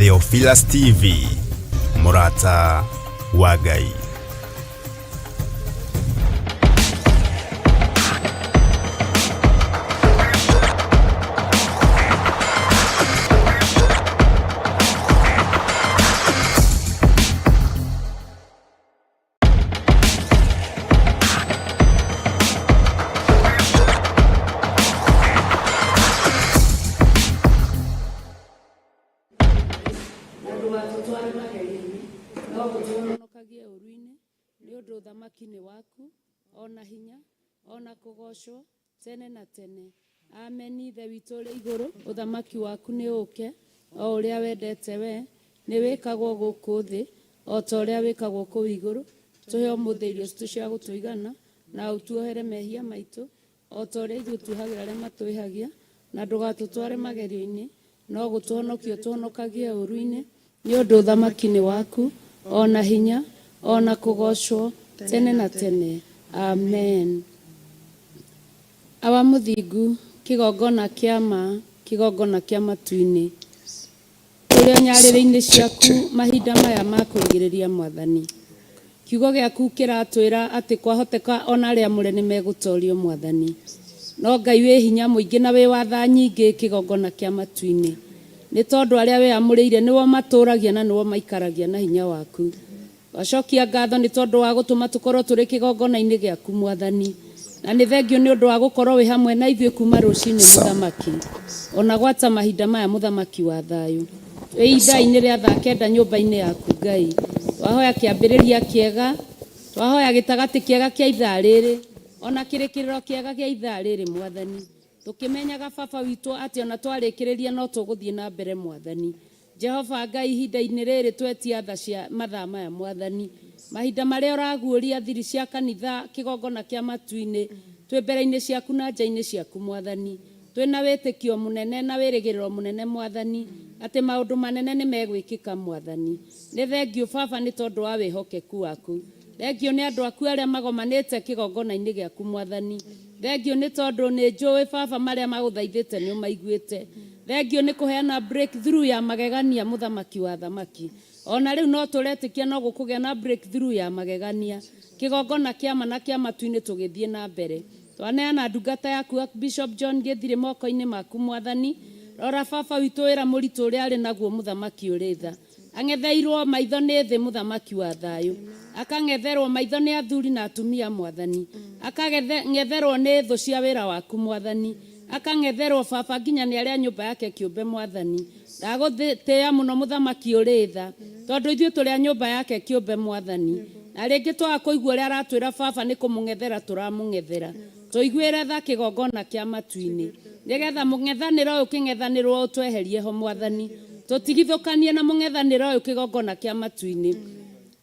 Theophilus TV, mũrata wa Ngai. Na ndũgatũtware magerio-inĩ, no ũtũhonokagie ũũru-inĩ, nĩ ũndũ ũthamaki nĩ waku, o na hinya, o na kũgoocwo, tene na tene. Ameni. Ithe witũ ũrĩ igũrũ, ũthamaki waku nĩ ũũke, o ũrĩa wendete wee, nĩ wĩkagwo gũkũ thĩ, o ta ũrĩa wĩkagwo kũu igũrũ. Tũhe ũmũthĩ irio citũ cia gũtũigana, na ũtuohere mehia maitũ, o ta ũrĩa ithuĩ tuohagĩra arĩa matwĩhagia, na ndũgatũtware magerio-inĩ, no gũtũhonokia ũtũhonokagie ũũru-inĩ, nĩ ũndũ ũthamaki nĩ waku, o na hinya, o na kũgoocwo, tene na tene. Amen. Awa mũthingu, kĩgongona kĩa ma, kĩgongona kĩa matu-inĩ, tũrĩ o nyarĩrĩ-inĩ ciaku mahinda maya ma kũrigĩrĩria Mwathani. Kiugo gĩaku kĩratwĩra atĩ kwahoteka o na arĩa amũre nĩ megũtorio Mwathani. No Ngai wĩ hinya mũingĩ na wĩ wa tha nyingĩ kĩgongona kĩa matu-inĩ. Nĩ tondũ arĩa wĩamũrĩire nĩwe ũmatũragia na nĩwe ũmaikaragia na hinya waku. Twacokia ngatho nĩ tondũ wa gũtũma tũkorwo tũrĩ kĩgongona-inĩ gĩaku Mwathani. Na nĩ thengio nĩ ũndũ wa gũkorwo wĩ hamwe na ithuĩ kuma rũcinĩ Mũthamaki. O na gwata mahinda maya Mũthamaki wa thayũ. Twĩ ithaa-inĩ rĩa thaa kenda nyũmba-inĩ yaku Ngai. Twahoya kĩambĩrĩria kĩega, twahoya gĩtagatĩ kĩega kĩa ithaa rĩrĩ, o na kĩrĩkĩrĩro kĩega gĩa ithaa rĩrĩ Mwathani. Tũkĩmenyaga Baba witũ atĩ o na twarĩkĩrĩria no tũgũthiĩ na mbere Mwathani. Jehova Ngai ihinda-inĩ rĩrĩ twetia tha cia mathaa maya Mwathani. Mahinda marĩa ũraguũria thiri cia kanitha kĩgongona kĩa matu-inĩ, twĩ mbere-inĩ ciaku na nja-inĩ ciaku Mwathani. Twĩ na wĩtĩkio mũnene na wĩrĩgĩrĩro mũnene Mwathani atĩ maũndũ manene nĩ megwĩkĩka Mwathani. Nĩ thengiũ Baba nĩ tondũ wa wĩhokeku waku. Thengiũ nĩ andũ aku arĩa magomanĩte kĩgongona-inĩ gĩaku Mwathani. Thengiũ nĩ tondũ nĩ njũĩ Baba marĩa magũthaithĩte nĩ ũmaiguĩte. Thengiũ nĩ kũheana breakthrough ya magegania mũthamaki wa athamaki. O na rĩu no tũretĩkia no gũkũgĩa na breakthrough ya magegania. Kĩgongona kĩa ma na kĩa matu-inĩ tũgĩthiĩ na mbere. Twaneana ndungata yaku Archbishop John Gĩthirĩ moko-inĩ maku Mwathani. Rora baba witũ wĩra mũritũ ũrĩa arĩ naguo mũthamaki ũrĩ tha. Ang'etheirwo maitho nĩ thĩ mũthamaki wa thayũ. Akang'etherwo maitho nĩ athuri na atumia Mwathani. Akang'etherwo nĩ thũ cia wĩra waku Mwathani. Akang'etherwo baba nginya nĩ arĩa a nyũmba yake kĩũmbe Mwathani. Ndagũtĩĩa mũno mũthamaki ũrĩ tha, tondũ ithuĩ tũrĩ a nyũmba yake kĩũmbe Mwathani. Na rĩngĩ twaga kũigua ũrĩa aratwĩra baba nĩ kũmũng'ethera tũramũng'ethera. Tũiguĩre tha kĩgongona kĩa matu-inĩ, nĩgetha mũng'ethanĩro ũyũ ũkĩng'ethanĩrwo ũtweherie ho Mwathani. Tũtigithũkanie na mũng'ethanĩro ũyũ kĩgongona kĩa matu-inĩ.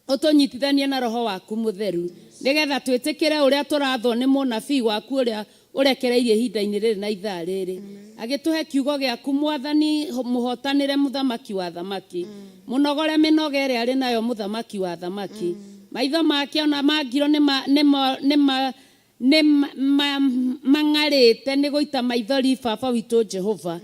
Ũtũnyitithanie na Roho waku Mũtheru, nĩgetha twĩtĩkĩre ũrĩa tũrathwo nĩ mũnabii waku ũrĩa ũrekereirie ihinda-inĩ rĩrĩ na ithaa rĩrĩ. Agĩtũhe kiugo gĩaku Mwathani, mũhotanĩre Mũthamaki wa athamaki. Mũnogore mĩnoga ĩrĩa arĩ nayo Mũthamaki wa athamaki. Maitho make o na mangiro nĩ ma, nĩ ma, nĩ ma, Nĩ mang'arĩte nĩ gũita maithori Baba witũ Jehova,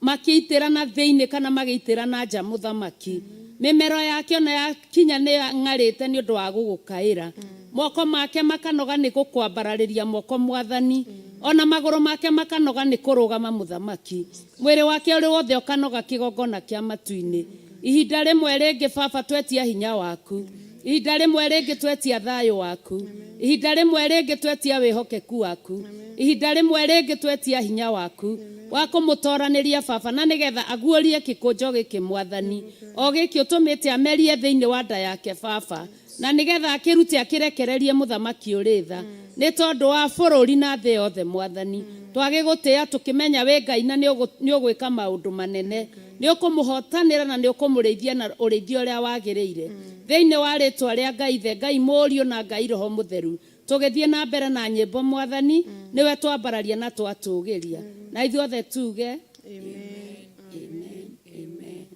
makĩitĩra na thĩinĩ kana magĩitĩra na nja mũthamaki. Mĩmero yake o na yakinya nĩ ĩng'arĩte nĩ ũndũ wa gũgũkaĩra. Moko make makanoga nĩ gũkwambararĩria moko Mwathani, o na magũrũ make makanoga nĩ kũrũgama mũthamaki. Mwĩrĩ wake ũrĩ wothe ũkanoga kĩgongona kĩa matu-inĩ. Ihinda rĩmwe rĩngĩ Baba twetia hinya waku. Ihinda rĩmwe rĩngĩ twetia thayũ waku. Ihinda rĩmwe rĩngĩ twetia wĩhokeku waku. Ihinda rĩmwe rĩngĩ twetia hinya waku wa kũmũtoranĩria Baba na nĩgetha aguũrie kĩkũnjo gĩkĩ Mwathani, o gĩkĩ ũtũmĩte amerie thĩinĩ wa nda yake Baba, na nĩgetha akĩrute akĩrekererie mũthamaki ũrĩ tha nĩ tondũ wa bũrũri na thĩ yothe Mwathani. Twagĩgũtĩĩa tũkĩmenya wĩ Ngai na nĩ ũgwĩka maũndũ manene. Nĩ ũkũmũhootanĩra na nĩ ũkũmũrĩithia na ũrĩithio ũrĩa wagĩrĩire. Thĩinĩ wa rĩĩtwa rĩa Ngai Ithe, Ngai Mũriũ, na Ngai Roho Mũtheru, tũgĩthiĩ na mbere na nyĩmbo, Mwathani, nĩwe twambararia na twatũũgĩria. Na ithuothe tuuge, Amen, amen, amen.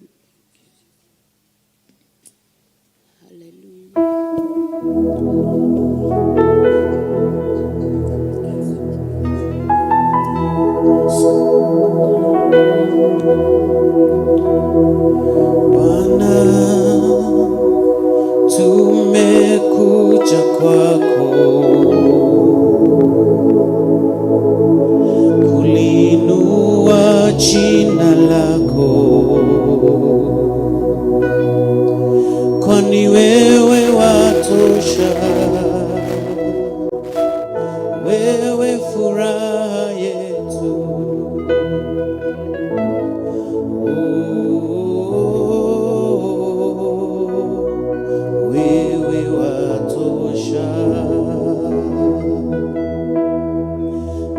Hallelujah. Bwana, tumekuja kwako kuliinua jina lako, kwani wewe watosha, wewe furaha yetu. Oh, wewe watosha.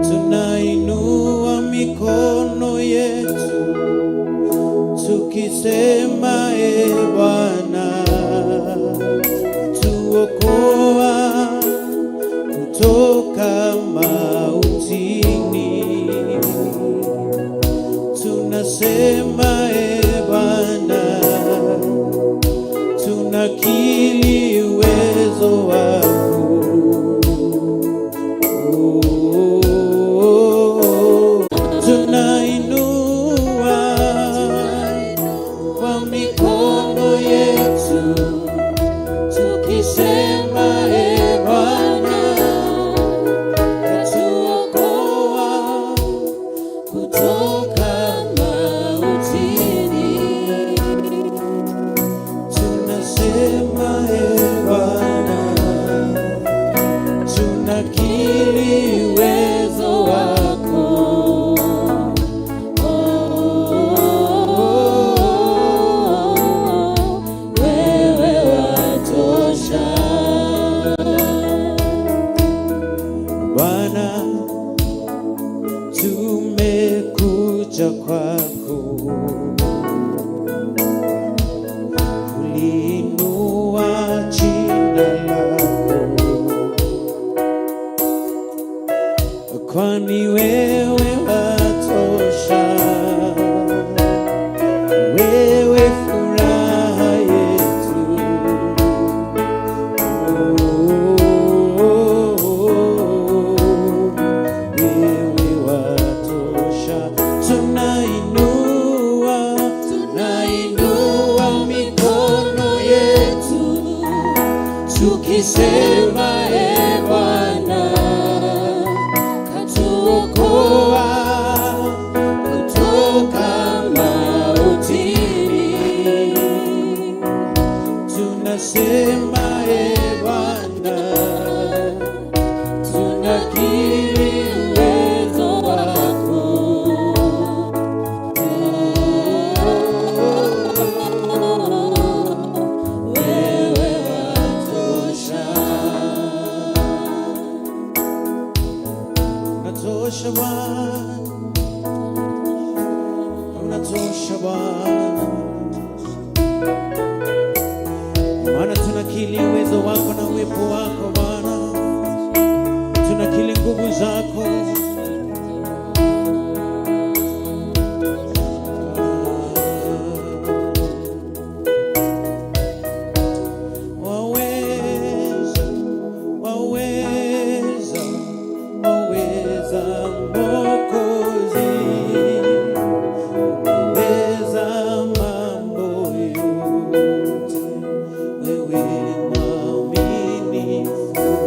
Tunainua mikono yetu tukisema, e Bwana, tuokoa kutoka mautini. Tunasema, e Bwana, tunakiri uwezo wako. Oh, tunainua kwa mikono yetu tukisema, e Bwana, tuokoa kutoka mautini. Tunasema, e Bwana, tunakiri uwezo wako. Oh, wewe watosha. Bwana, tumekuja kwako kuliinua jina lako, kwani wewe watosha, wewe furaha yetu. Oh, wewe watosha. Tunainua, tunainua mikono yetu tukisema, e Bwana, katuokoa kutoka mautini. Tunasema, e Bwana, Tunakiri uwezo wako. Wewe watosha. Unatosha Bwana, unatosha Bwana, maana tunakiri uwezo wako na uwepo wako Bwana, tunakiri nguvu zako. Waweza, waweza, waweza Mwokozi, waweza mambo yote, wewe mwaminifu.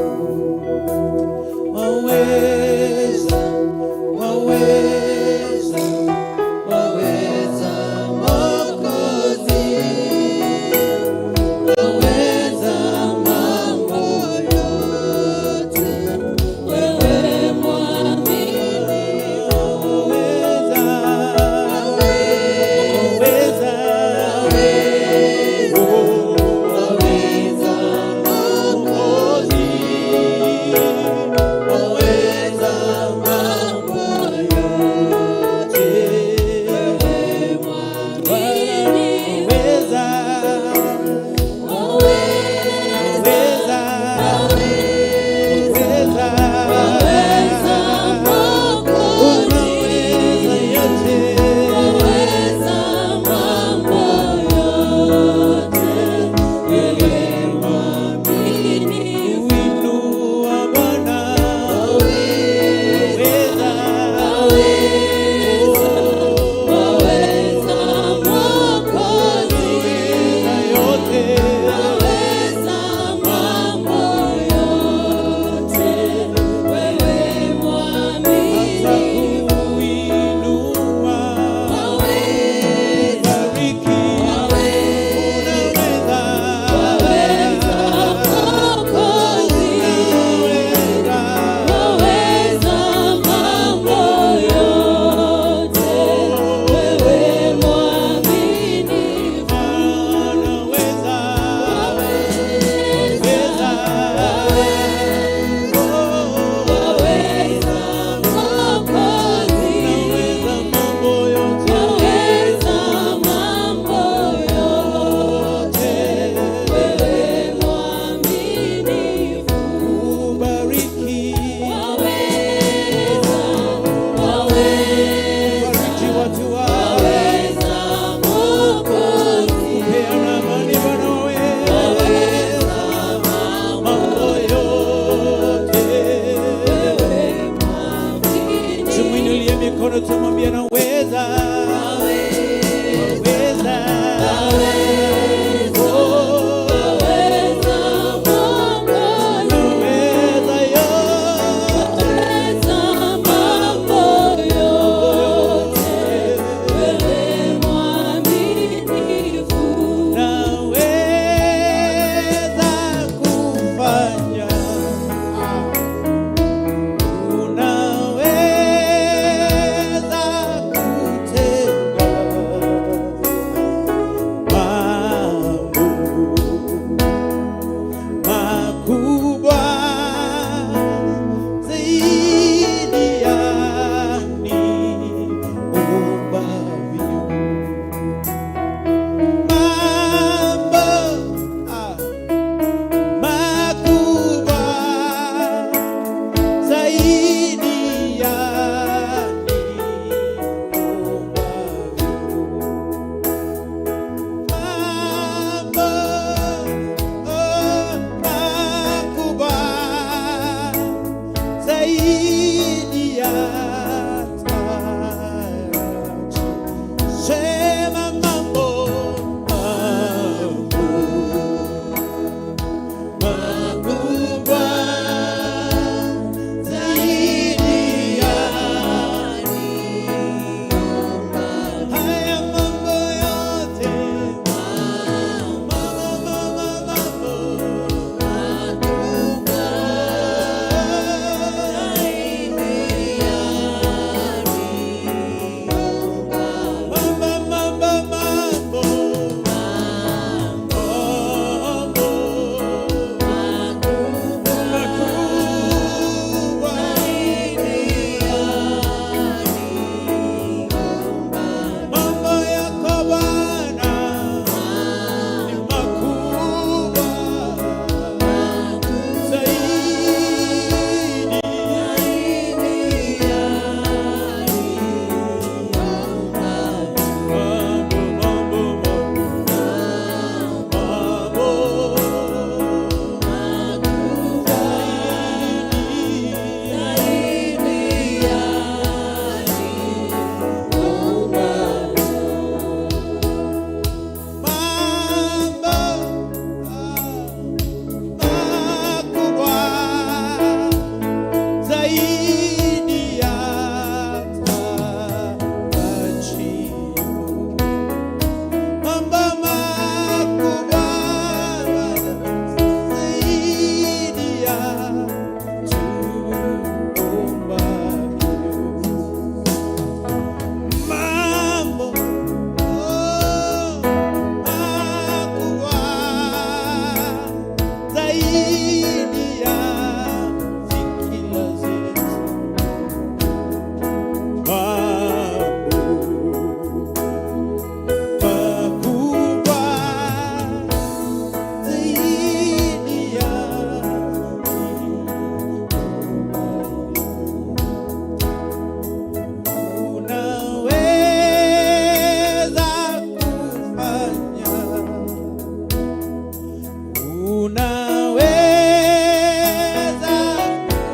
Unaweza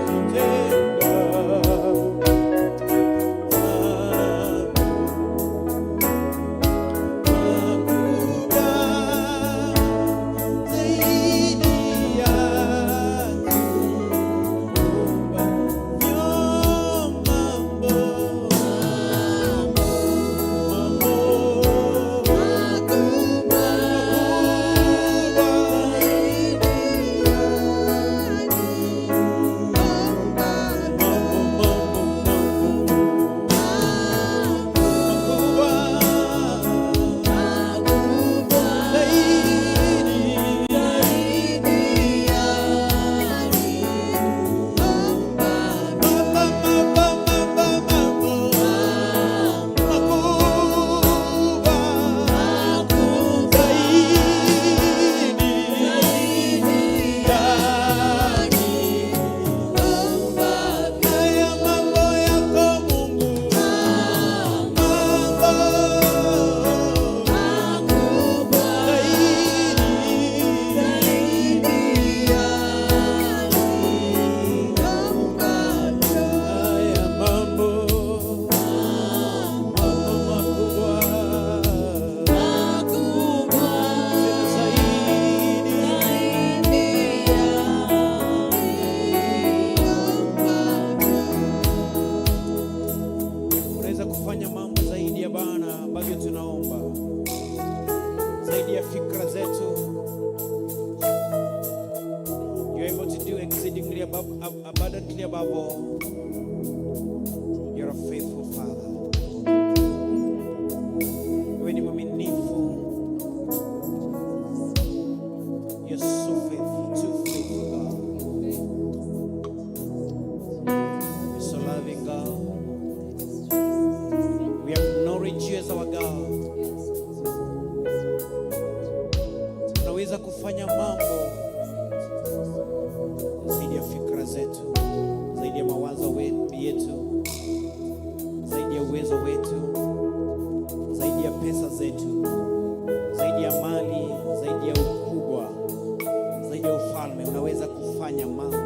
kutenda mambo makubwa zaidi ya kuomba. Mambo mambo makubwa Haya mambo yako Mungu, mambo zaidi. Haya mambo, mambo makubwa, tena zaidi. Unaweza kufanya mambo zaidi ya Bwana ambavyo tunaomba, zaidi ya fikra zetu. You're able to do exceedingly abundantly above all. You're a faithful Father. Wewe ni mwaminifu. You're so faithful, too faithful, God. You're so loving, God. We acknowledge you as our God. Unaweza kufanya mambo zaidi ya fikra zetu, zaidi ya mawazo yetu, zaidi ya uwezo wetu, zaidi ya pesa zetu, zaidi ya mali, zaidi ya ukubwa, zaidi ya ufalme. Unaweza kufanya mambo.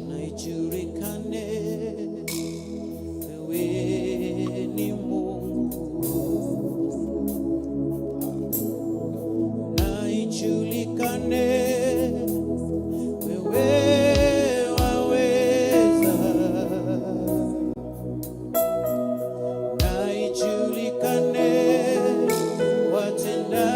Na ijulikane wewe ni Mungu, na ijulikane wewe waweza, na ijulikane watenda.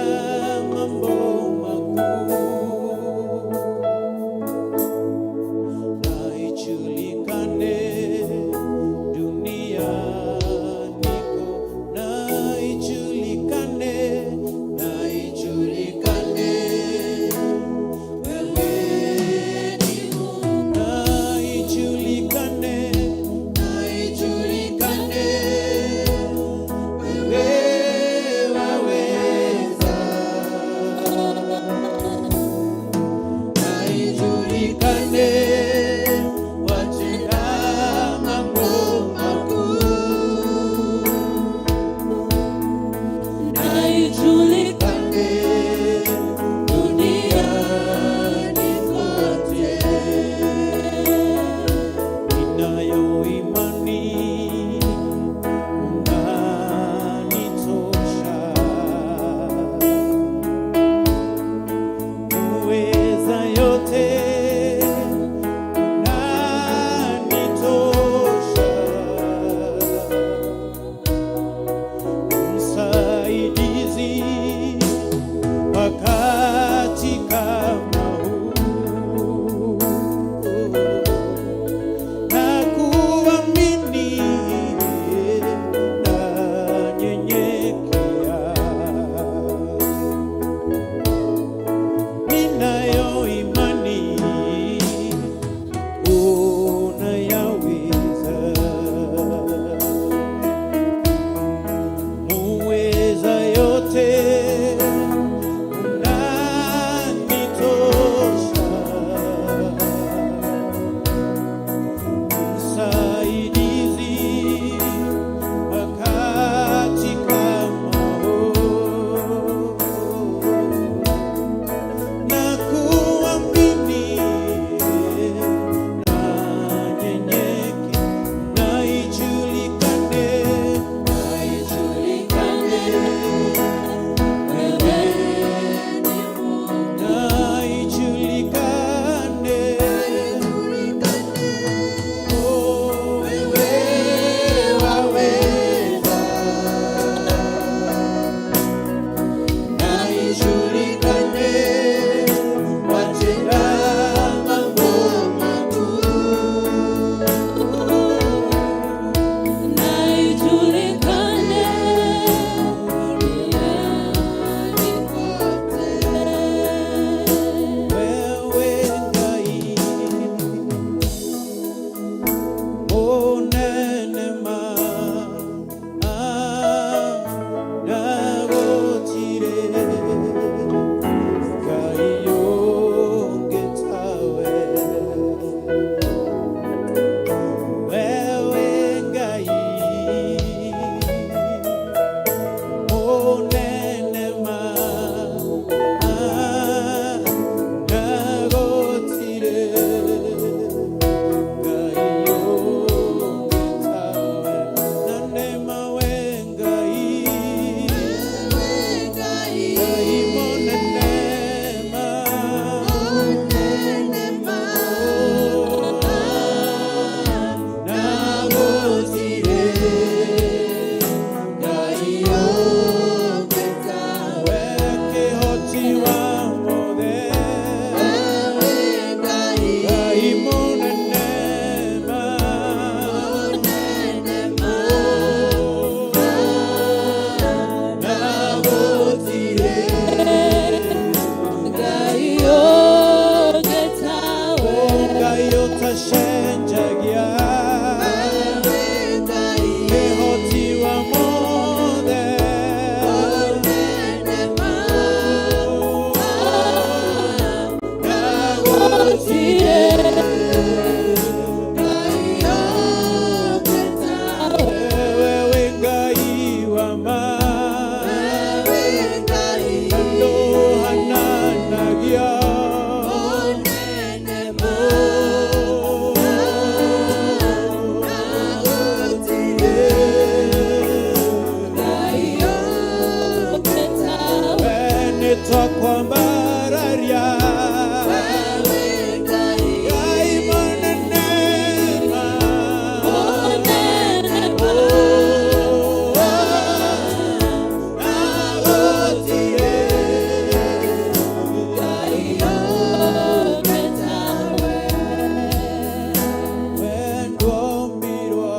Twakwambararia Ngai mũnene ma. Oh, na gũtirĩ wendwombirwo,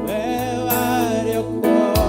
we warĩ kuo.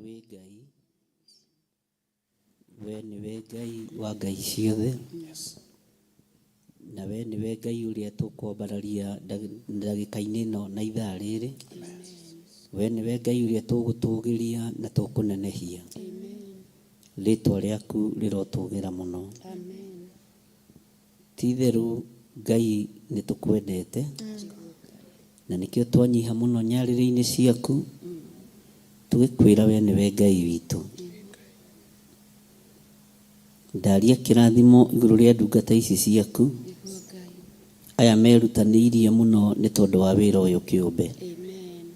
Wĩ Ngai, we nĩwe Ngai wa ngai ciothe. Na we nĩwe Ngai ũrĩa tũkwambararia ndagĩka-inĩ ĩno na ithaa rĩrĩ. We nĩwe Ngai ũrĩa tũgũtũgĩria na tũkũnenehia. Rĩtwa rĩaku rĩrotũgĩra mũno. Amen. Ti itherũ Ngai nĩ tũkwendete, na nĩkĩo twanyiha mũno nyarĩrĩ-inĩ ciaku, tũgĩkwĩra we nĩwe Ngai witũ. Ndaria kĩrathimo igũrũ rĩa ndungata ici ciaku, Nĩguo Ngai. aya merutanĩirie mũno nĩ tondũ wa wĩra ũyũ kĩũmbe. Amen.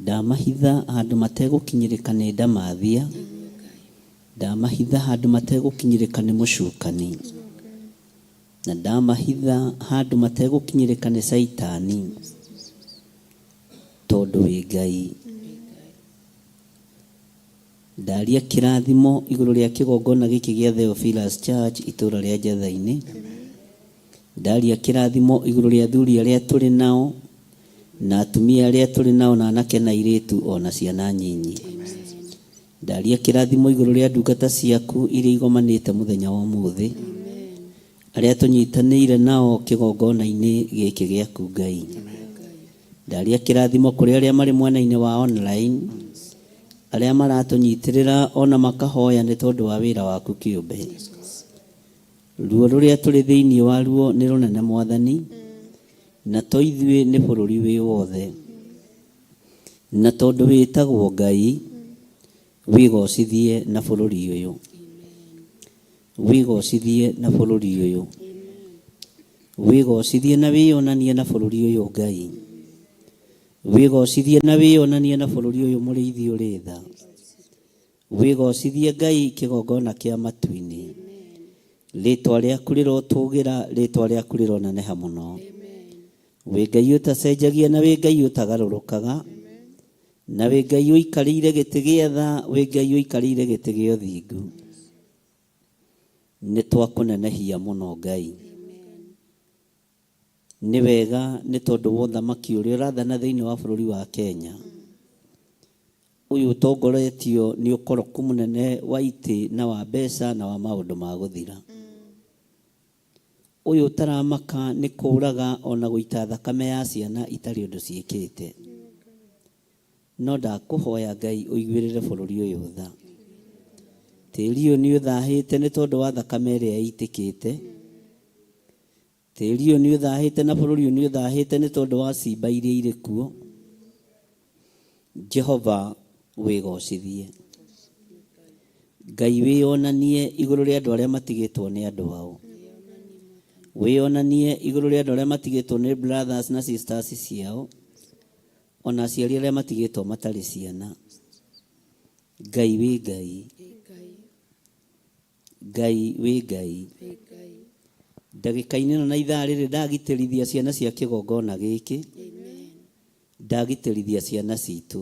Ndamahitha handũ mategũkinyĩrĩka nĩ ndamathia, Nĩguo Ngai. ndamahitha handũ mategũkinyĩrĩka nĩ mũcukani, na ndamahitha handũ mategũkinyĩrĩka nĩ caitani, tondũ wĩ Ngai. Ndaria kĩrathimo igũrũ rĩa kĩgongona gĩkĩ gĩa Theophilus Church itũũra rĩa Njatha-inĩ. Ndaria kĩrathimo igũrũ rĩa athuri arĩa tũrĩ nao na atumia arĩa tũrĩ nao na anake na airĩtu o na ciana nyinyi. Ndaria kĩrathimo igũrũ rĩa ndungata ciaku iria igomanĩte mũthenya wa ũmũthĩ, arĩa tũnyitanĩire nao kĩgongona-inĩ gĩkĩ gĩaku Ngai. Ndaria kĩrathimo kũrĩ arĩa marĩ mwena-inĩ wa online, arĩa maratũnyitĩrĩra ona makahoya nĩ tondũ wa wĩra waku kĩũmbe. Ruo rũrĩa tũrĩ thĩinĩ wa ruo nĩ rũnene Mwathani, na to ithuĩ nĩ bũrũri wĩ wothe. Na tondũ wĩtagwo Ngai, wĩgocithie na bũrũri ũyũ. Wĩgocithie na bũrũri ũyũ. Wĩgocithie na wĩyonanie na bũrũri ũyũ Ngai. Wĩgocithie na wĩyonanie na bũrũri ũyũ mũrĩithi ũrĩ tha. Wĩgocithie Ngai kĩgongona kĩa matu-inĩ. Rĩtwa rĩaku rĩrotũgĩra, rĩtwa rĩaku rĩroneneha mũno. Wĩ Ngai ũtacenjagia na wĩ Ngai ũtagarũrũkaga, na wĩ Ngai ũikarĩire gĩtĩ gĩa tha, wĩ Ngai ũikarĩire gĩtĩ gĩa ũthingu. Nĩ twakũnenehia mũno Ngai. Nĩ wega nĩ tondũ wa ũthamaki ũrĩa ũrathana thĩinĩ wa bũrũri wa Kenya. Ũyũ ũtongoretio nĩ ũkoroku mũnene wa itĩ na wa mbeca na wa maũndũ ma gũthira. Ũyũ ũtaramaka nĩ kũraga ona gũita thakame ya ciana itarĩ ũndũ ciĩkĩte. No ndakũhoya Ngai ũiguĩrĩre bũrũri ũyũ tha. Tĩri ũyũ nĩ ũthahĩte nĩ tondũ wa thakame ĩrĩa ĩitĩkĩte. Tĩri ũyũ nĩ ũthahĩte na bũrũri ũyũ nĩ ũthahĩte nĩ tondũ wa cimba iria irĩ kuo. Jehova wĩgocithie. Ngai wĩyonanie igũrũ rĩa andũ arĩa matigĩtwo nĩ andũ ao. Wĩyonanie igũrũ rĩa andũ arĩa matigĩtwo nĩ brothers na sisters ciao, ona aciari arĩa matigĩtwo matarĩ ciana. Ngai wĩ Ngai. Ngai wĩ Ngai. Ndagĩka-inĩ ĩno na ithaa rĩrĩ ndagitĩrithia ciana cia kĩgongona gĩkĩ, ndagitĩrithia ciana citũ.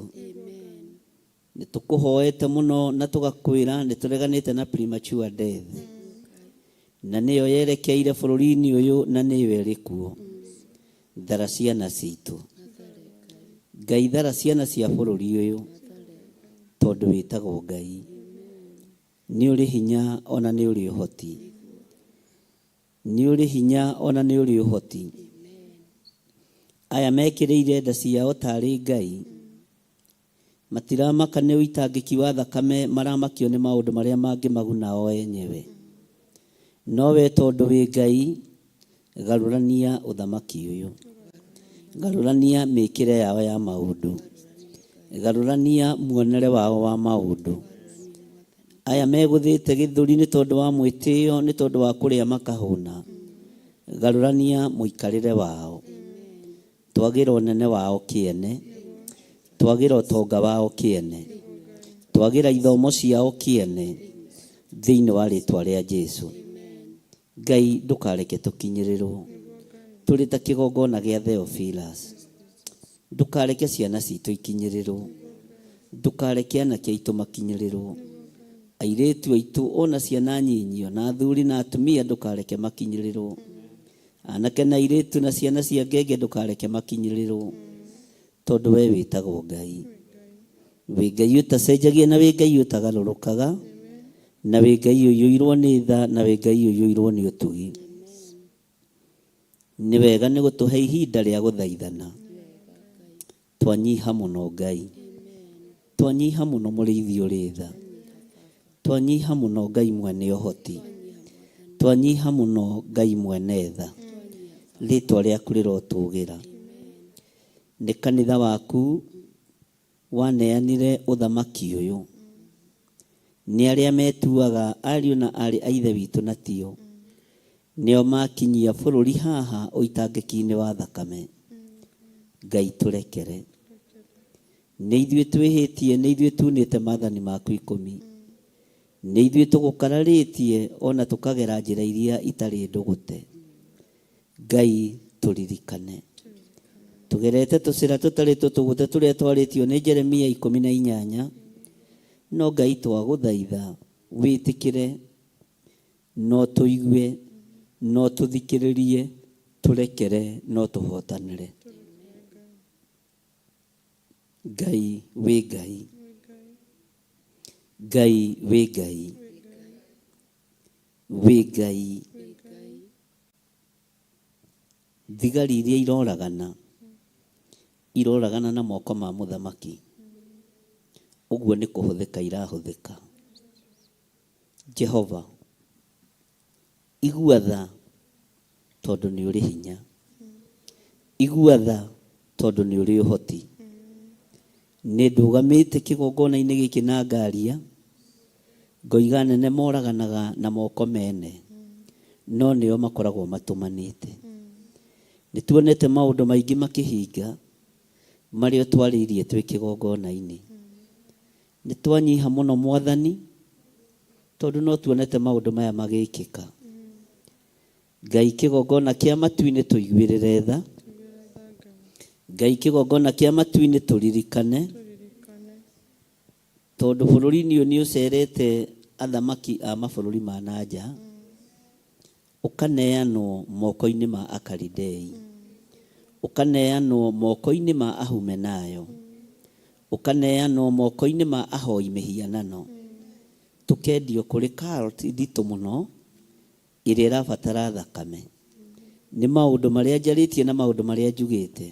Nĩ tũkũhoete mũno na tũgakwĩra nĩ tũreganĩte na premature death, na nĩyo yerekeire bũrũri-inĩ ũyũ na nĩyo ĩrĩ kuo. Thara ciana citũ Ngai, thara ciana cia bũrũri ũyũ, tondũ wĩtagwo Ngai. Nĩ ũrĩ hinya ona nĩ ũrĩ ũhoti. Nĩ ũrĩ hinya ona nĩ ũrĩ ũhoti. Aya mekĩrĩire nda ciao tarĩ Ngai, matiramaka nĩ ũitangĩki wa thakame, maramakio nĩ maũndũ marĩa mangĩmaguna o enyewe. No we tondũ wĩ Ngai, garũrania ũthamaki ũyũ. Garũrania mĩkĩre yao ya maũndũ. Garũrania muonere wao wa maũndũ. Aya megũthĩte gĩthũri nĩ tondũ wa mwĩtĩo, nĩ tondũ wa kũrĩa makahũna. Garũrania mũikarĩre wao. Twagĩra ũnene wao kĩene. Twagĩra ũtonga wao kĩene. Twagĩra ithomo ciao kĩene. Thĩinĩ wa rĩtwa rĩa Jesu. Ngai ndũkareke tũkinyĩrĩrwo tũrĩ ta kĩgongona gĩa Theophilus. Ndũkareke ciana citũ ikinyĩrĩrwo. Ndũkareke anake aitũ makinyĩrĩrwo. Airĩtu aitũ ona ciana nyinyi ona athuri na atumia ndũkareke makinyĩrĩrwo. Anake na airĩtu na ciana cia ngenge ndũkareke makinyĩrĩrwo. Tondũ we wĩtagwo Ngai. Wĩ Ngai ũtacenjagia na wĩ Ngai ũtagarũrũkaga, na wĩ Ngai ũiyũirwo nĩ tha, na wĩ Ngai ũiyũirwo nĩ ũtugi. Nĩ wega nĩ gũtũhe ihinda rĩa gũthaithana. Twanyiha mũno Ngai, twanyiha mũno mũrĩithi ũrĩ tha, twanyiha mũno Ngai mwene ũhoti, twanyiha mũno Ngai mwene tha. Rĩtwa rĩaku rĩrotũgĩra. Nĩ kanitha waku waneanire ũthamaki ũyũ. Nĩ arĩa metuaga ariũ na aarĩ a Ithe witũ na tio, nĩo makinyia bũrũri haha ũitangĩki-inĩ wa thakame. Ngai tũrekere. Nĩ ithuĩ twĩhĩtie, nĩ ithuĩ tunĩte maathani maku ikũmi. Nĩ ithuĩ tũgũkararĩtie o na tũkagera njĩra iria itarĩ ndũgũte. Ngai tũririkane. Tũgerete tũcĩra tũtarĩ tũtũgũte tũrĩa twarĩtio nĩ Jeremia 18, no Ngai twagũthaitha wĩtĩkĩre no tũigue, no tũthikĩrĩrie, tũrekere, no tũhotanĩre. Ngai wĩ Ngai. Ngai wĩ Ngai. Wĩ Ngai. Thigari iria iroragana, iroragana na moko ma mũthamaki. Ũguo nĩ kũhũthĩka irahũthĩka. Jehova, igua tha tondũ nĩ ũrĩ hinya. Igua tha tondũ nĩ ũrĩ ũhoti. Nĩ ndũgamĩte kĩgongona-inĩ gĩkĩ na ngaria, ngoiga nene moraganaga na moko mene, no nĩo makoragwo matũmanĩte. Nĩ tuonete maũndũ maingĩ makĩhinga marĩa twarĩirie twĩ kĩgongona-inĩ. Nĩ twanyiha mũno Mwathani, tondũ no tuonete maũndũ maya magĩkĩka. Ngai kĩgongona kĩa matu-inĩ tũiguĩrĩre tha. Ngai kĩgongona kĩa matu-inĩ tũririkane, tondũ bũrũri-inĩ ũyũ nĩ ũcerete athamaki a mabũrũri ma na nja, ũkaneanwo moko-inĩ ma Akalidei, ũkaneanwo moko-inĩ ma Ahumenayo, ũkaneanwo moko-inĩ ma ahoi mĩhianano, tũkendio kũrĩ cult nditũ mũno ĩrĩa ĩrabatara thakame. Nĩ maũndũ marĩa njarĩtie na maũndũ marĩa njugĩte.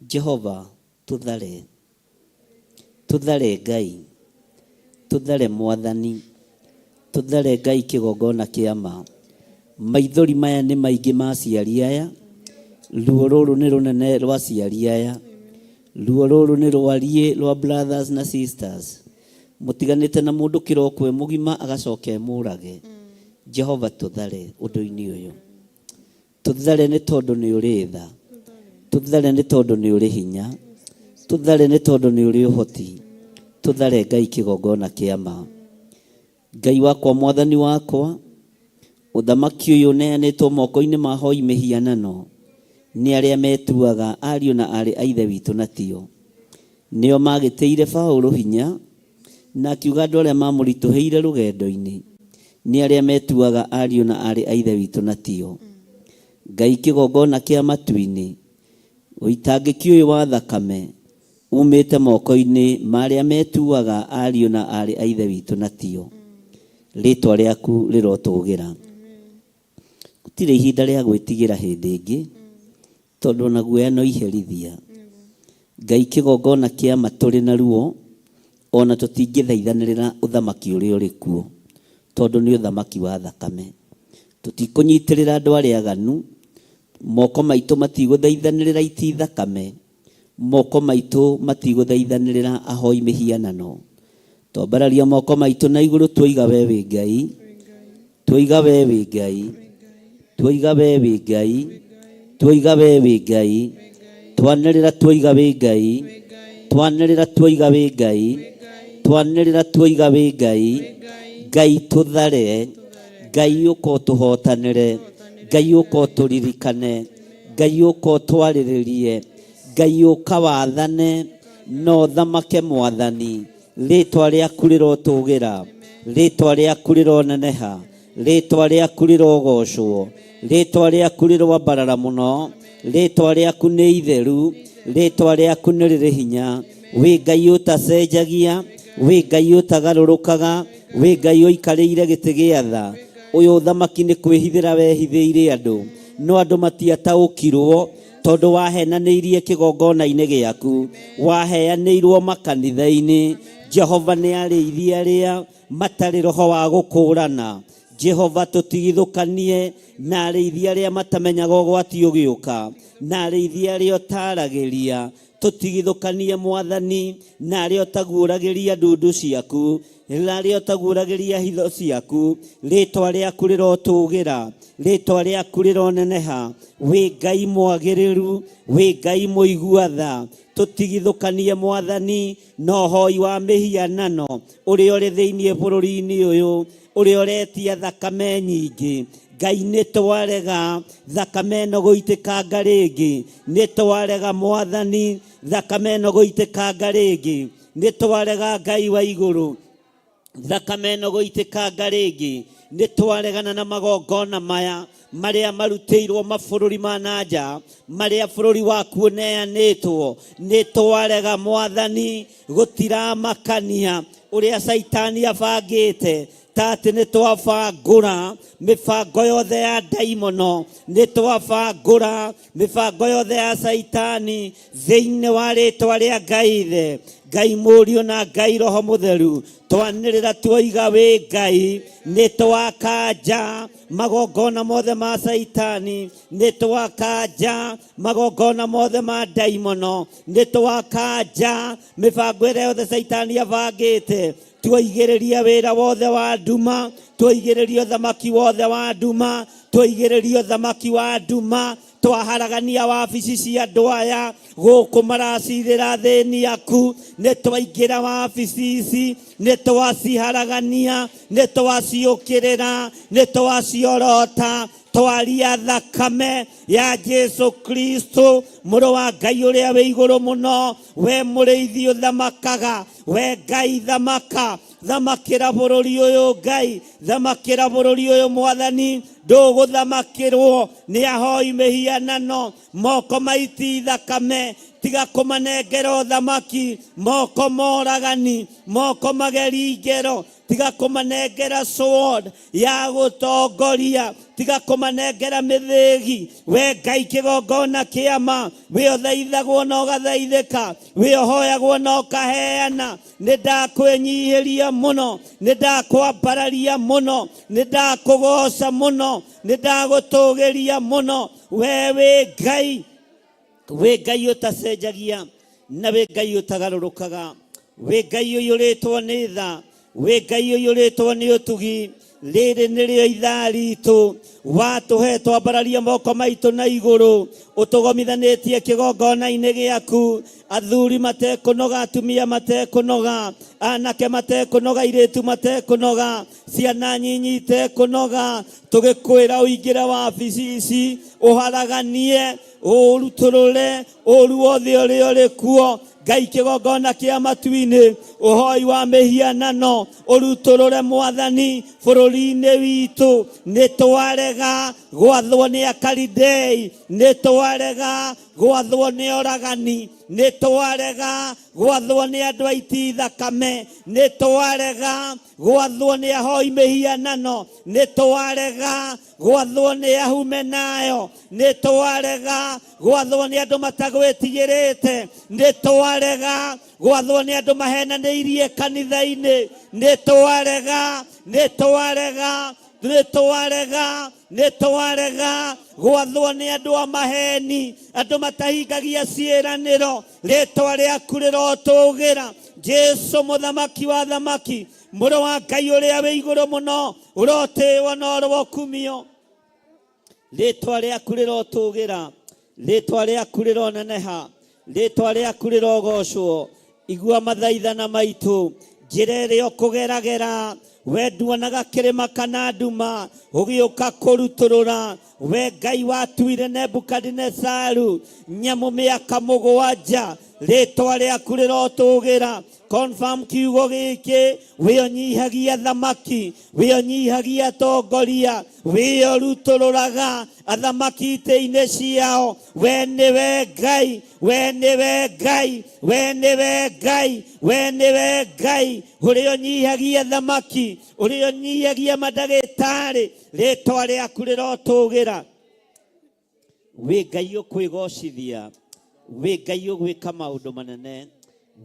Jehova, tũthare. Tũthare Ngai. Tũthare Mwathani. Tũthare Ngai kĩgongona kĩa ma. Maithori maya nĩ maingĩ ma aciari aya. Ruo rũrũ nĩ rũnene rwa aciari aya. Ruo rũrũ nĩ rwariĩ rwa brothers na sisters. Mũtiganĩte na mũndũ kĩroko e mũgima agacoka emũrage. Jehova tũthare ũndũ-inĩ ũyũ. Tũthare nĩ tondũ nĩ ũrĩ tha. Tũthare nĩ tondũ nĩ ũrĩ hinya. Tũthare nĩ tondũ nĩ ũrĩ ũhoti. Tũthare Ngai kĩgongona kĩa ma. Ngai wakwa Mwathani wakwa, ũthamaki ũyũ ũneanĩtwo moko-inĩ ma hoi mĩhianano nĩ arĩa metuaga ariũ na aarĩ a Ithe witũ na tio. Nĩo maagĩtĩire Paũlũ hinya, na akiuga andũ arĩa maamũritũhĩire rũgendo-inĩ nĩ arĩa metuaga ariũ na aarĩ a Ithe witũ na tio. Ngai kĩgongona kĩa matu-inĩ, ũitangĩki ũyũ wa thakame umĩte moko-inĩ ma arĩa metuaga ariũ na aarĩ a Ithe witũ na tio. Rĩĩtwa rĩaku rĩrotũgĩra. Gũtirĩ ihinda rĩa gwĩtigĩra hĩndĩ ĩngĩ, tondũ ona guoya no iherithia. Ngai kĩgongona kĩa ma tũrĩ na ruo, ona tũtingĩthaithanĩrĩra ũthamaki ũrĩa ũrĩ kuo, tondũ nĩ ũthamaki wa thakame. Tũtikũnyitĩrĩra andũ arĩa aganu, moko maitũ matigũthaithanĩrĩra iti thakame, moko maitũ matigũthaithanĩrĩra ahoi mĩhianano. Twambararia moko maitũ na igũrũ tuoiga we wĩ Ngai, tuoiga we wĩ Ngai, tuoiga we wĩ Ngai, tuoiga we wĩ Ngai, twanĩrĩra tuoiga wĩ Ngai, twanĩrĩra tuoiga wĩ Ngai, twanĩrĩra tuoiga wĩ Ngai, Ngai tũthare, Ngai ũka ũtũhotanĩre, Ngai ũka ũtũririkane, Ngai ũka ũtwarĩrĩrie, Ngai ũka wathane, na ũthamake Mwathani. Rĩtwa rĩaku rĩrotũgĩra, rĩtwa rĩaku rĩroneneha, rĩtwa rĩaku rĩrogocwo, rĩtwa rĩaku rĩroambarara mũno, rĩtwa rĩaku nĩ itheru, rĩtwa rĩaku nĩ rĩrĩ hinya. Wĩ Ngai ũtacenjagia, wĩ Ngai ũtagarũrũkaga, wĩ Ngai ũikarĩire gĩtĩ gĩa tha. Ũyũ ũthamaki nĩ kwĩhithĩra wehithĩire andũ, no andũ matiataũkirwo tondũ wahenanĩirie kĩgongona-inĩ gĩaku, waheanĩirwo makanitha-inĩ. Jehova nĩ arĩithi arĩa matarĩ roho wa gũkũrana. Jehova tũtigithũkanie na arĩithi arĩa matamenyaga ũgwati ũgĩũka, na arĩithi arĩa ũtaragĩria. Tũtigithũkanie Mwathani na arĩa ũtaguũragĩria ndundu ciaku, na arĩa ũtaguũragĩria hitho ciaku. Rĩtwa rĩaku rĩrotũgĩra, rĩtwa rĩaku rĩroneneha. Wĩ Ngai mwagĩrĩru, wĩ Ngai mũigua tha. Tũtigithũkanie Mwathani na ũhoi wa mĩhianano ũrĩa ũrĩ thĩinĩ bũrũri-inĩ ũyũ, ũrĩa ũretia thakame nyingĩ. Ngai nĩ twarega thakame ĩno gũitĩkanga rĩngĩ, nĩ twarega Mwathani thakame ĩno gũitĩkanga rĩngĩ, nĩ twarega Ngai wa igũrũ thakame ĩno gũitĩkanga rĩngĩ, nĩ twaregana na magongona maya marĩa marutĩirwo mabũrũri ma na nja, marĩa bũrũri waku ũneanĩtwo. Nĩ twarega Mwathani, gũtiramakania ũrĩa Caitani abangĩte, ta atĩ nĩ twabangũra mĩbango yothe ya ndaimono, nĩ twabangũra mĩbango yothe ya Caitani thĩinĩ wa rĩtwa rĩa Ngai Ithe, Ngai Mũriũ na Ngai Roho Mũtheru. Twanĩrĩra tuoiga wĩ Ngai, nĩ twakanja magongona mothe ma Caitani, nĩ twakanja magongona mothe ma ndaimono, nĩ twakanja mĩbango ĩrĩa yothe Caitani abangĩte. Tuoigĩrĩria wĩra wothe wa nduma, tuoigĩrĩria ũthamaki wothe wa nduma, tuoigĩrĩria ũthamaki wa nduma, twaharagania wabici cia andũ aya gũkũ maracirĩra thĩni aku, nĩ twaingĩra wabici ici, nĩ twaciharagania, nĩ twaciũkĩrĩra, nĩ twaciorota, twaria thakame ya Jesu Kristo mũrũ wa Ngai ũrĩa wĩ igũrũ mũno. We mũrĩithi ũthamakaga, we Ngai thamaka, thamakĩra bũrũri ũyũ Ngai, thamakĩra bũrũri ũyũ Mwathani. Ndũgũthamakĩrwo nĩ ahoi mĩhianano, moko maiti thakame, tiga kũmanengera ũthamaki, moko moragani, moko mageri ngero, tiga kũmanengera sword ya gũtongoria, tiga kũmanengera mĩthĩgi. We Ngai kĩgongona kĩama, wĩ ũthaithagwo na ũgathaithĩka, wĩ ũhoyagwo na ũkaheana. Nĩ ndakwĩnyihĩria mũno, nĩ ndakwambararia mũno, nĩ ndakũgoca mũno, nĩ ndagũtũgĩria mũno. We wĩ Ngai, wĩ Ngai ũtacenjagia na wĩ Ngai ũtagarũrũkaga, wĩ Ngai ũiyũrĩtwo nĩ tha, wĩ Ngai ũiyũrĩtwo nĩ ũtugi. Rĩrĩ nĩrĩo ithaa ritũ watũhe twambararie moko maitũ na igũrũ, ũtũgomithanĩtie kĩgongona-inĩ gĩaku. Athuri matekũnoga, atumia matekũnoga, anake matekũnoga, airĩtu matekũnoga, ciana nyinyi itekũnoga, tũgĩkwĩra ũingĩre wabici ici, ũharaganie, ũrutũrũre ũru wothe ũrĩa ũrĩ kuo. Ngai kĩgongona kĩa matu-inĩ, ũhoi wa mĩhianano ũrutũrũre Mwathani bũrũri-inĩ witũ. Nĩ twarega gwathwo nĩ Akalidei, nĩ twarega gwathwo nĩ oragani, nĩ twarega gwathwo nĩ andũ aiti thakame, nĩ twarega gwathwo nĩ ahoi mĩhianano, nĩ twarega gwathwo nĩ ahumenayo, nĩ twarega gwathwo nĩ andũ matagwĩtigĩrĩte, nĩ twarega gwathwo nĩ andũ mahenanĩirie kanitha-inĩ, nĩ twarega, nĩ twarega, nĩ twarega, nĩ twarega gwathwo nĩ andũ a maheni, andũ matahingagia ciĩranĩro. Rĩtwa rĩaku rĩrotũgĩra, Jesu mũthamaki wa thamaki, mũrũ wa Ngai ũrĩa wĩ igũrũ mũno, ũrotĩĩo na ũrokumio. Rĩtwa rĩaku rĩrotũgĩra, rĩtwa rĩaku rĩroneneha, rĩtwa rĩaku rĩrogocwo. Igua mathaithana maitũ, njĩra ĩrĩa ũkũgeragera, we nduonaga kĩrĩma kana nduma, ũgĩũka kũrutũrũra. We Ngai watuire Nebukadinesaru nyamũ mĩaka mũgwanja, rĩtwa rĩaku rĩrotũgĩra. Confirm kiugo gĩkĩ, wĩ ũnyihagia thamaki, wĩ ũnyihagia atongoria, wĩ ũrutũrũraga athamaki itĩ-inĩ ciao. We nĩwe Ngai, we nĩwe Ngai, we nĩwe Ngai, we nĩwe Ngai ũrĩa ũnyihagia thamaki, ũrĩa ũnyihagia mandagĩtarĩ. Rĩtwa rĩaku rĩrotũgĩra. Wĩ Ngai ũkwĩgocithia, wĩ Ngai ũgwĩka maũndũ manene,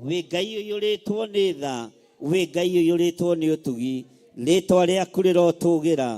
wĩ Ngai ũiyũrĩtwo nĩ tha, wĩ Ngai ũiyũrĩtwo nĩ ũtugi. Rĩtwa rĩaku rĩrotũgĩra,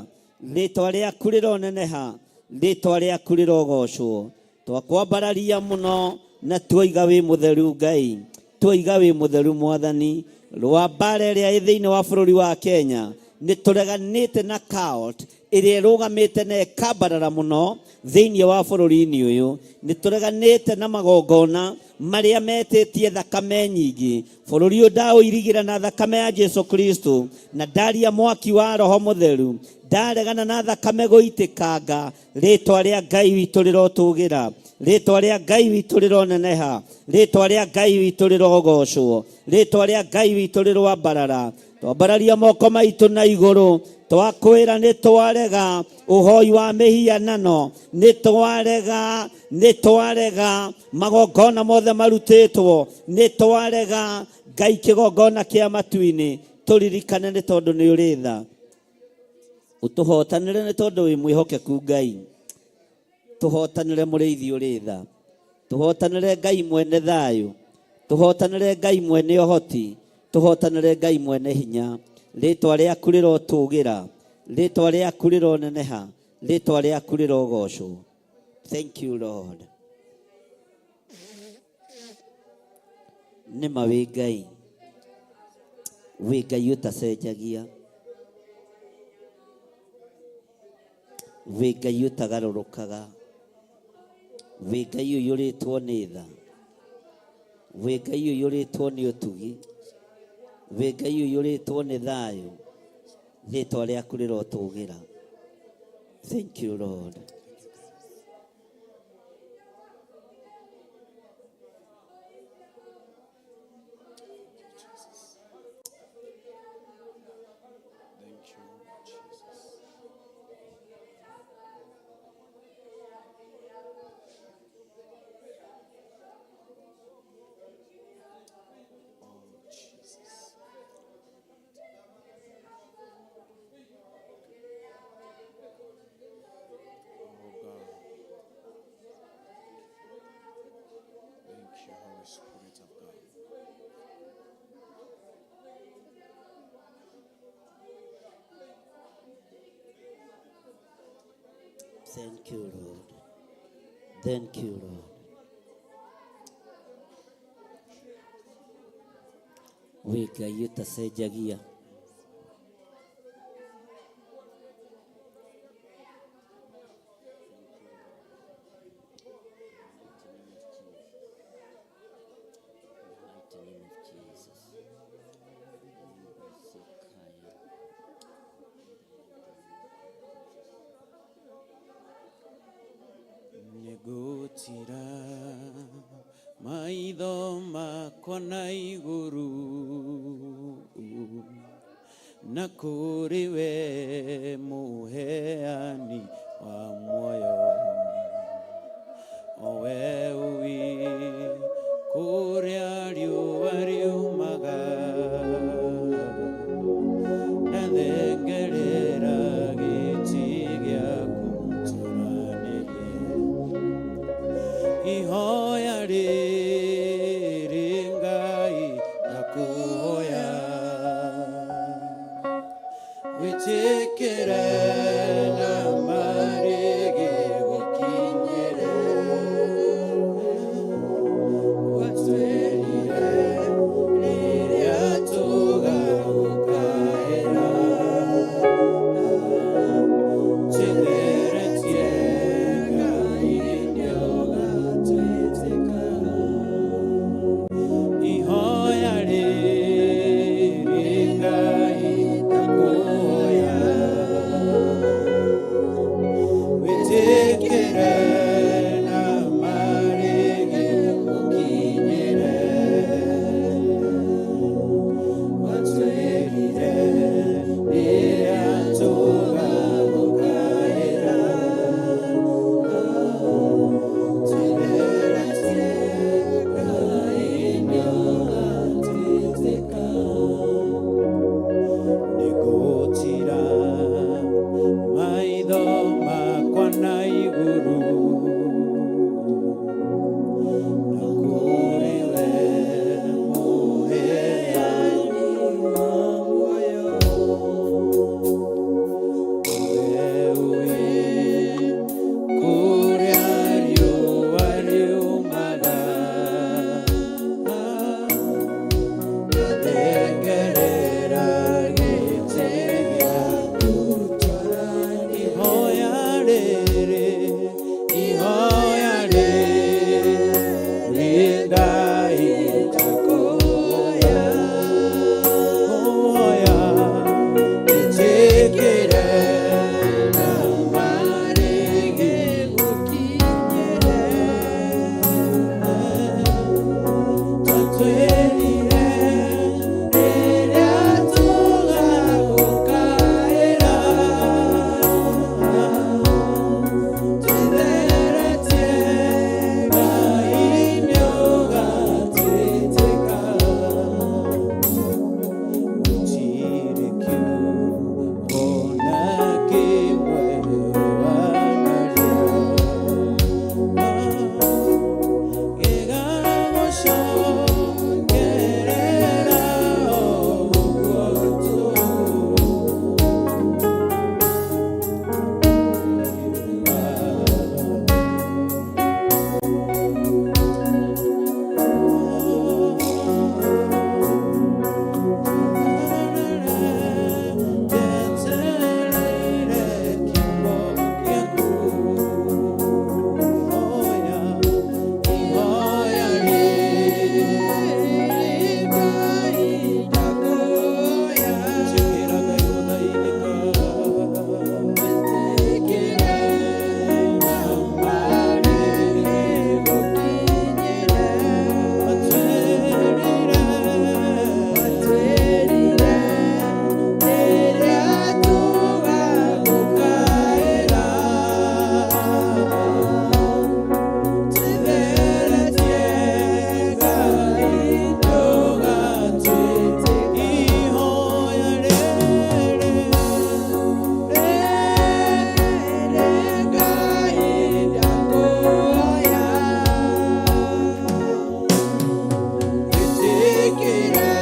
rĩtwa rĩaku rĩroneneha, rĩtwa rĩaku rĩrogocwo. Twakwambararia mũno na tuoiga wĩ mũtheru Ngai, tuoiga wĩ mũtheru Mwathani. Rwa mbara ĩrĩa ĩ thĩinĩ wa bũrũri wa Kenya, nĩ tũreganĩte na cult ĩrĩa ĩrũgamĩte na ĩkambarara mũno thĩinĩ wa bũrũri-inĩ ũyũ. Nĩ tũreganĩte na magongona marĩa metĩtie thakame nyingĩ. Bũrũri ũyũ ndaũirigĩra na thakame ya Jesu Kristo, na ndaria mwaki wa Roho Mũtheru. Ndaregana na thakame gũitĩkanga. Rĩtwa rĩa Ngai witũ rĩrotũgĩra, rĩtwa rĩa Ngai witũ rĩroneneha, rĩtwa rĩa Ngai witũ rĩrogocwo, rĩtwa rĩa Ngai witũ rĩroambarara. Twambararia moko maitũ na igũrũ, twakwĩra nĩ twarega ũhoi wa mĩhianano, nĩ twarega, nĩ twarega magongona mothe marutĩtwo, nĩ twarega Ngai kĩgongona kĩa matu-inĩ. Tũririkane nĩ tondũ nĩ ũrĩ tha, ũtũhotanĩre nĩ tondũ wĩ mwĩhokeku Ngai. Tũhotanĩre mũrĩithi ũrĩ tha, tũhotanĩre Ngai mwene thayũ, tũhotanĩre Ngai mwene ũhoti, tũhotanĩre Ngai mwene hinya. Rĩtwa rĩaku rĩrotũgĩra, rĩtwa rĩaku rĩroneneha, rĩtwa rĩaku rĩrogocwo. Thank you Lord. Nĩ ma wĩ Ngai, wĩ Ngai ũtacenjagia, wĩ Ngai ũtagarũrũkaga, wĩ Ngai ũiyũrĩtwo nĩ tha, wĩ Ngai ũiyũrĩtwo nĩ ũtugi, wĩ Ngai ũiyũrĩtwo nĩ thayũ. Rĩtwa rĩaku rĩrotũgĩra. Thank you Lord. Thank you, Jesus. Oh, Jesus. Oh, God. Thank you, Holy Spirit of God. Thank you, Lord. Thank you, Lord. Wĩ Ngai ũtacenjagia. Nĩngũtira maitho makwa na igũrũ na kũrĩ we mũheani wa muoyo, o we ũĩ kũrĩa riũa riumaga, ndathengerera gĩtĩ gĩaku tũranĩrie. Ihoya rĩrĩ Ngai ndakũhoya, wĩtĩkĩre na marĩgĩ gũkinyĩre. Thank you, Lord.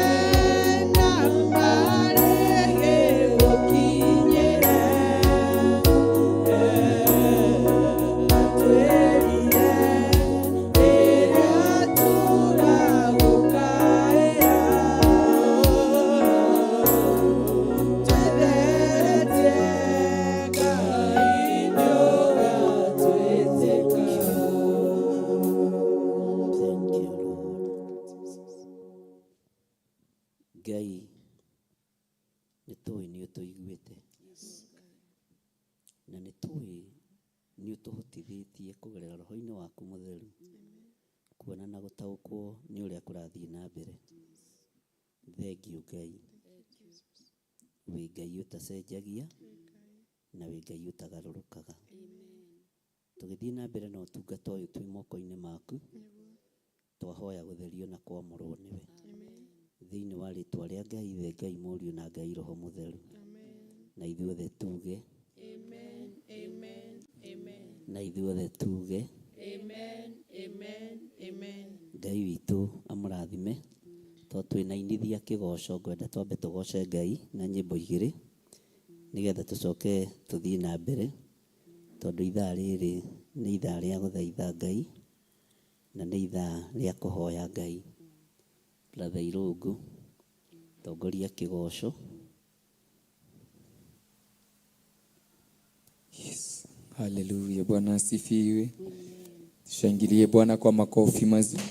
Ngai nĩ tũĩ nĩ ũtũiguĩte na nĩ tũĩ nĩ ũtũhotithĩtie kũgerera roho-inĩ waku mũtheru kuona na gũtaũkwo nĩ ũrĩa kũrathiĩ na mbere. Thengiũ Ngai, wĩ Ngai ũtacenjagia na wĩ Ngai ũtagarũrũkaga. Tũgĩthiĩ na mbere na ũtungata ũyũ twĩ moko-inĩ maku, twahoya gũtherio na kwamũrwo nĩwe thĩinĩ wa rĩtwa rĩa Ngai Ithe, Ngai Mũriũ na Ngai Roho Mũtheru. Na ithuothe tuge na ithuothe tuge Ngai witũ amũrathime. To twĩna inithia kĩgoco, ngwenda twambe tũgoce Ngai na nyĩmbo igĩrĩ nĩgetha tũcoke tũthiĩ na mbere, tondũ ithaa rĩrĩ nĩ ithaa rĩa gũthaitha Ngai na nĩ ithaa rĩa kũhoya Ngai. Brother Irũngũ, tongoria kĩgoco. Yes. Haleluya, Bwana asifiwe. Tushangilie Bwana kwa makofi mazuri.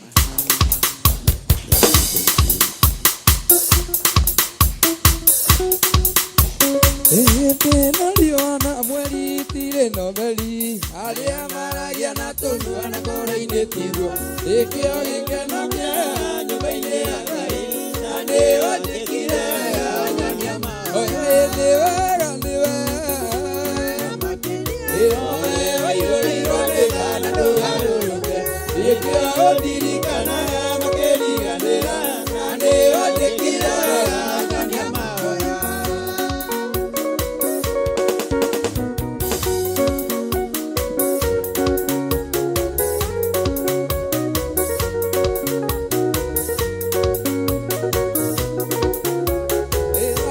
Ĩhĩndĩ na riũa na mweri itirĩ na ũtheri, arĩa maragia na tũnua na ngoro-inĩ tiguo, nĩkĩo gĩkeno kĩa nyũmba-inĩ ya Ngai, na nĩo njĩkire wega nyonia mahoya. Ĩ nĩ wega, nĩ wega, ĩ waiyũrirwo nĩ tha na ndũgarũrũke, nĩkĩo ũndirikanaga makĩriganĩra, na nĩo njĩkire wega nyonia mahoya.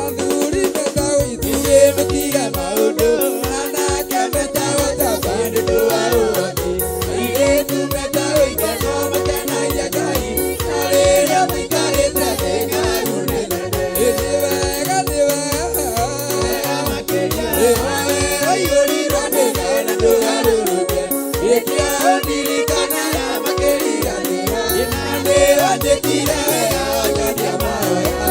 Athuri metagwo ithuĩ mũtige maũndũ, anake metagwo ta bandũ wa ũhoti, airĩtu metagwo ikeno makene. wanjĩkire wega wanyonia mawega.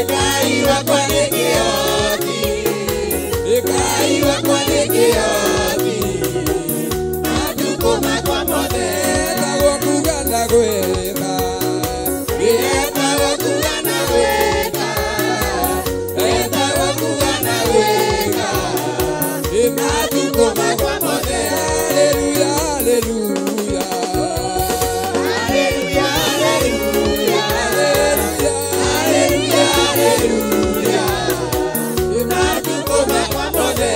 Ngai wakwa nĩ kĩhoti, Ngai wakwa nĩ kĩhoti, matukũ makwa mothe etagwo kuga na gwĩka, etagwo kuga na gwĩka, etagwo kuga na gwĩka, matukũ makwa mothe. Haleluya, haleluya, haleluya, haleluya, haleluya, haleluya, matukũ makwa mothe.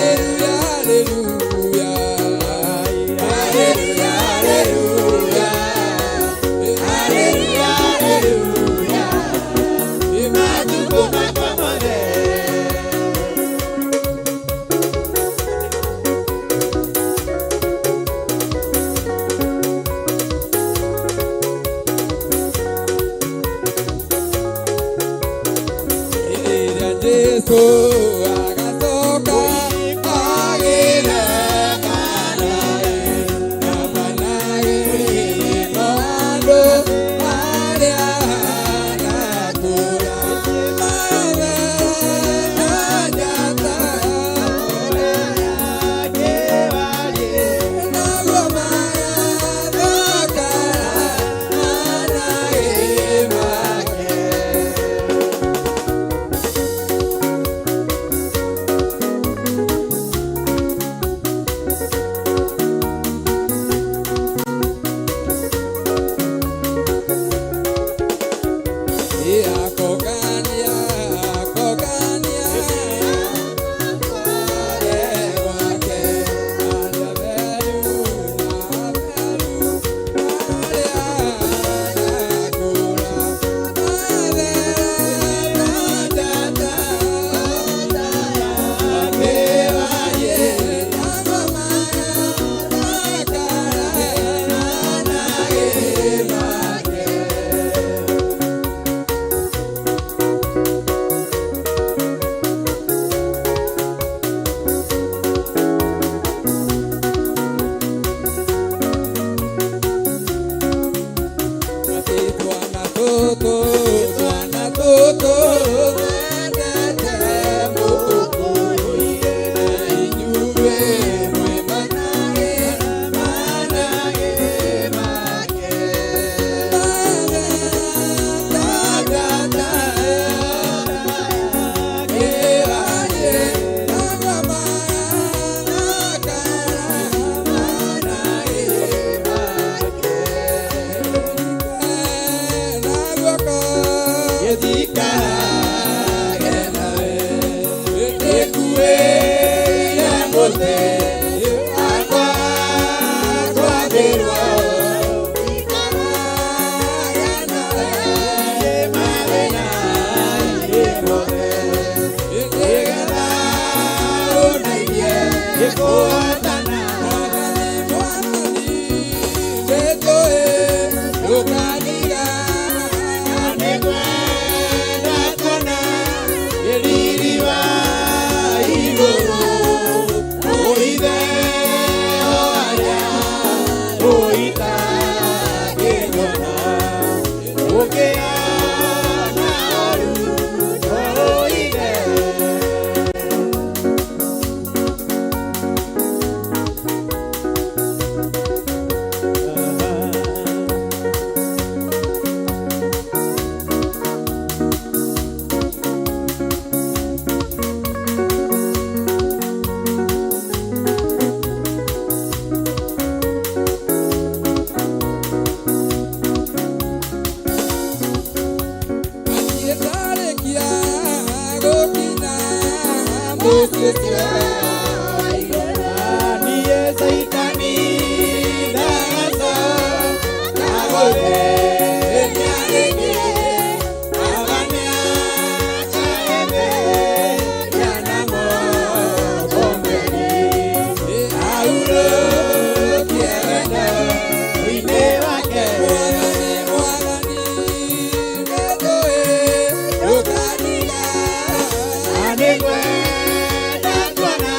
Haleluya, haleluya, haleluya, haleluya, haleluya, haleluya, matukũ makwa mothe. Ĩrĩa Jesũ agacoka agĩrekana amanagĩrĩmo andũ arĩa anakũra na njata naguo magathakara managĩ make. Akogania, akogania, kore gwake, anaberu, naberu, aria anakura, athera njata, akewaye, nagomana, akara, manage make. Ati twana tũtũ, twana tũtũ, twendete Mũkũi, na inyuĩ mwĩ manage, manage make. Matata, kĩwariĩ, nagwa marakara, manage make. Niĩ ndarĩkia gũkinya mũciĩ ũcio wa igũrũ. Niĩ Caitani ndagacoka gũthĩnia rĩngĩ, Baba nĩanjaĩte na moko merĩ, ahurũkie wendo-inĩ wake. Mwathani, Mwathani, nĩnjũĩ ndũkandiga. Na nĩngwenda kuona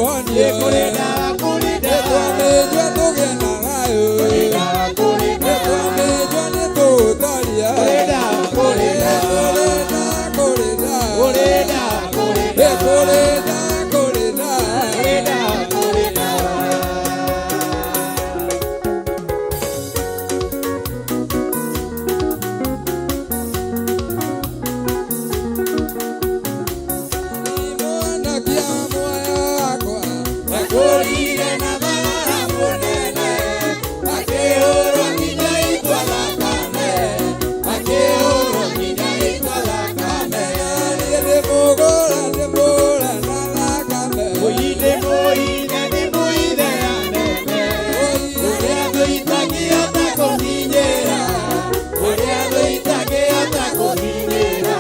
tũhonio. Kũrĩ ndawa, kũrĩ ndawa. Twamĩnyua tũgĩe na thayũ. Kũrĩ ndawa, kũrĩ ndawa. Twamĩnyua nĩ tũũtoria. Kũrĩ ndawa, kũrĩ ndawa. Kũrĩ ndawa, kũrĩ ndawa. Kũrĩ ndawa, kũrĩ ndawa. Kũrĩ ndawa, kũrĩ ndawa. Kũrĩ ndawa, kũrĩ ndawa. Akũrire na thara mũnene, akĩhũrwo nginya ikwa thakame, akĩhũrwo nginya ikwa thakame. Ndĩmũgũra, ndĩmũgũra na thakame. Ndĩmũithe, ndĩmũithe anene, ũrĩa thũ itangĩhota kũhinyĩra, ũrĩa thũ itangĩhota kũhinyĩra.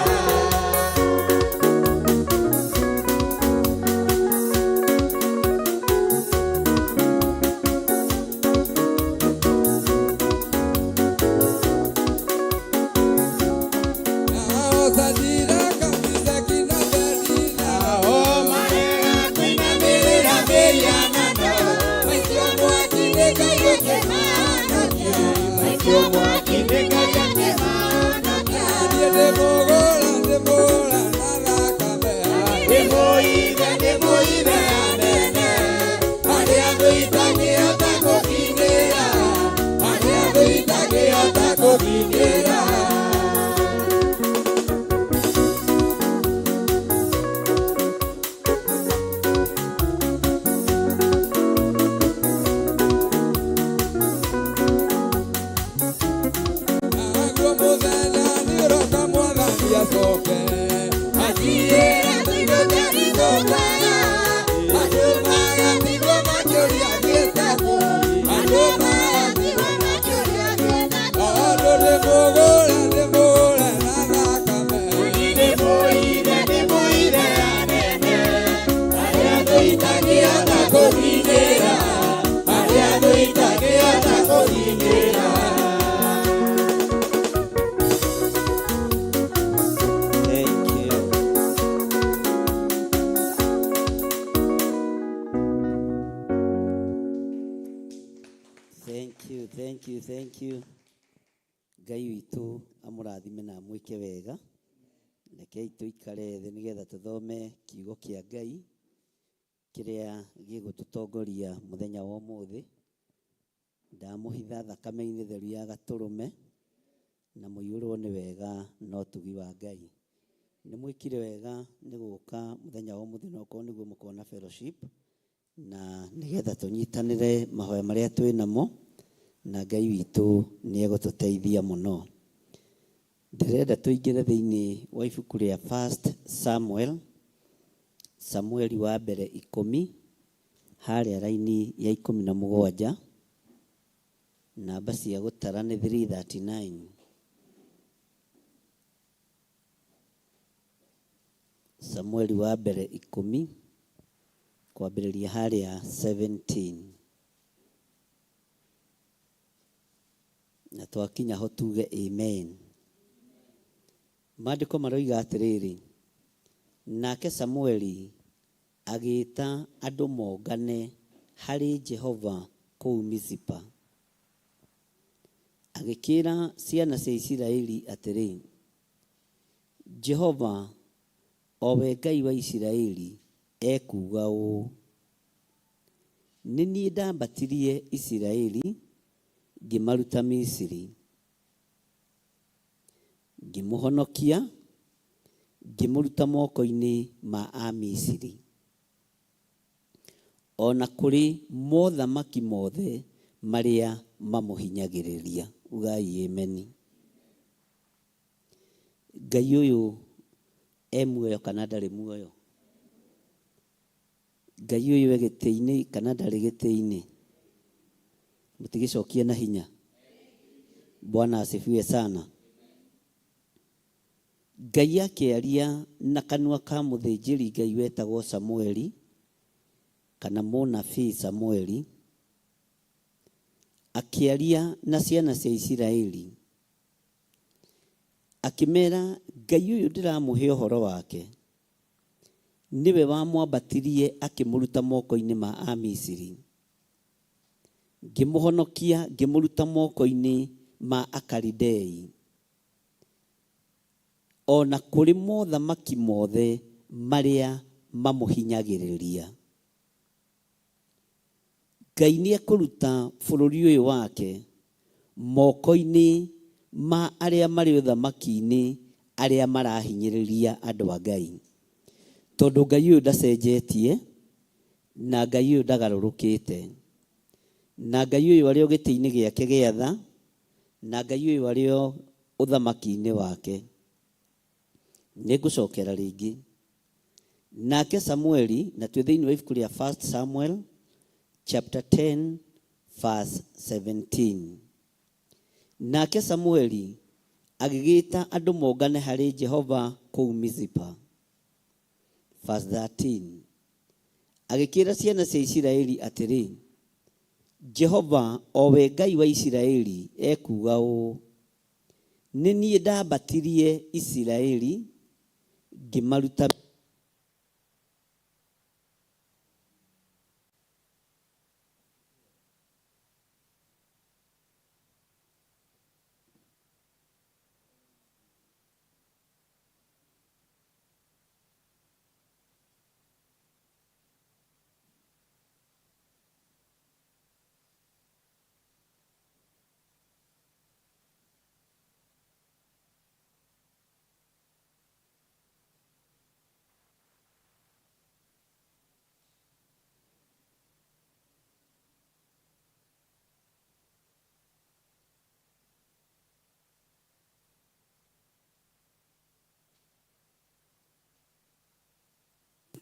Kũhinyĩra. Naguo mũthenya nĩũroka mwathani acoke. Aciĩra tũinũke ithũkaga, andũ magatigwo makĩũria gĩtaku, andũ magatigwo makĩũria gĩtaku. Andũ ndĩmũgũre, ndĩmũgũre na thakame. Ndĩmũithe, ndĩmũithe anene, arĩa thũ itangĩhota kũhinyĩra, arĩa thũ itangĩhota kũhinyĩra. Thank you. Thank you, thank you, thank you. Ngai witũ amũrathime na amwĩke wega. Rekei tũikare thĩ nĩgetha tũthome kiugo kĩa Ngai kĩrĩa gĩgũtũtongoria mũthenya wa ũmũthĩ. Ndamũhitha thakame-inĩ theru ya gatũrũme na mũiyũrwo nĩ wega na ũtugi wa Ngai. Nĩ mwĩkire wega nĩ gũka mũthenya wa ũmũthĩ na okorwo nĩguo mũkona fellowship na nĩgetha tũnyitanĩre mahoya marĩa twĩ namo na Ngai witũ nĩ egũtũteithia mũno. Ndĩrenda tũingĩre thĩinĩ wa ibuku rĩa First Samuel, Samueli wa mbere 10, harĩa raini ya 17, namba cia gũtara nĩ 339. Samueli wa mbere 10 kwambĩrĩria harĩa 17. Na twakinya ho tuge amen. Maandĩko maroiga atĩrĩrĩ, nake Samueli agĩĩta andũ mongane harĩ Jehova kũu Mizipa. Agĩkĩĩra ciana cia Isiraeli atĩrĩ, Jehova o we Ngai wa Isiraeli ekuuga ũũ, nĩ niĩ ndambatirie Isiraeli ngĩmaruta Misiri, ngĩmũhonokia ngĩmũruta moko-inĩ ma Amisiri, o na kũrĩ mothamaki mothe marĩa mamũhinyagĩrĩria. Ugai ameni. Ngai ũyũ e muoyo kana ndarĩ muoyo? Ngai ũyũ e gĩtĩ-inĩ kana ndarĩ gĩtĩ-inĩ? Mũtigĩcokie na hinya. Bwana asifiwe sana. Ngai akĩaria na kanua ka mũthĩnjĩri Ngai wetagwo Samueli kana mũnabii Samueli, akĩaria na ciana cia Isiraeli akĩmera Ngai ũyũ ndĩramũhe ũhoro wake Nĩwe wamwambatirie akĩmũruta moko-inĩ ma Amisiri. Ngĩmũhonokia ngĩmũruta moko-inĩ ma Akalidei, o na kũrĩ mothamaki mothe marĩa mamũhinyagĩrĩria. Ngai nĩ ekũruta bũrũri ũyũ wake moko-inĩ ma arĩa marĩ ũthamaki-inĩ arĩa marahinyĩrĩria andũ a Ngai. Tondũ Ngai ũyũ ndacenjetie na Ngai ũyũ ndagarũrũkĩte. Na Ngai ũyũ arĩ o gĩtĩ-inĩ gĩake gĩa tha, na Ngai ũyũ arĩ o ũthamaki-inĩ wake. Nĩngũcokera rĩngĩ. Nake Samueli, na twĩ thĩinĩ wa ibuku rĩa 1 Samuel chapter 10 verse 17. Nake Samueli agĩgĩĩta andũ mongane harĩ Jehova kũu Mizipa. Verse 13. Agĩkĩĩra ciana cia Isiraeli atĩrĩ, Jehova, o we Ngai wa Isiraeli, ekuuga ũũ, Nĩ niĩ ndaambatirie Isiraeli ngĩmaruta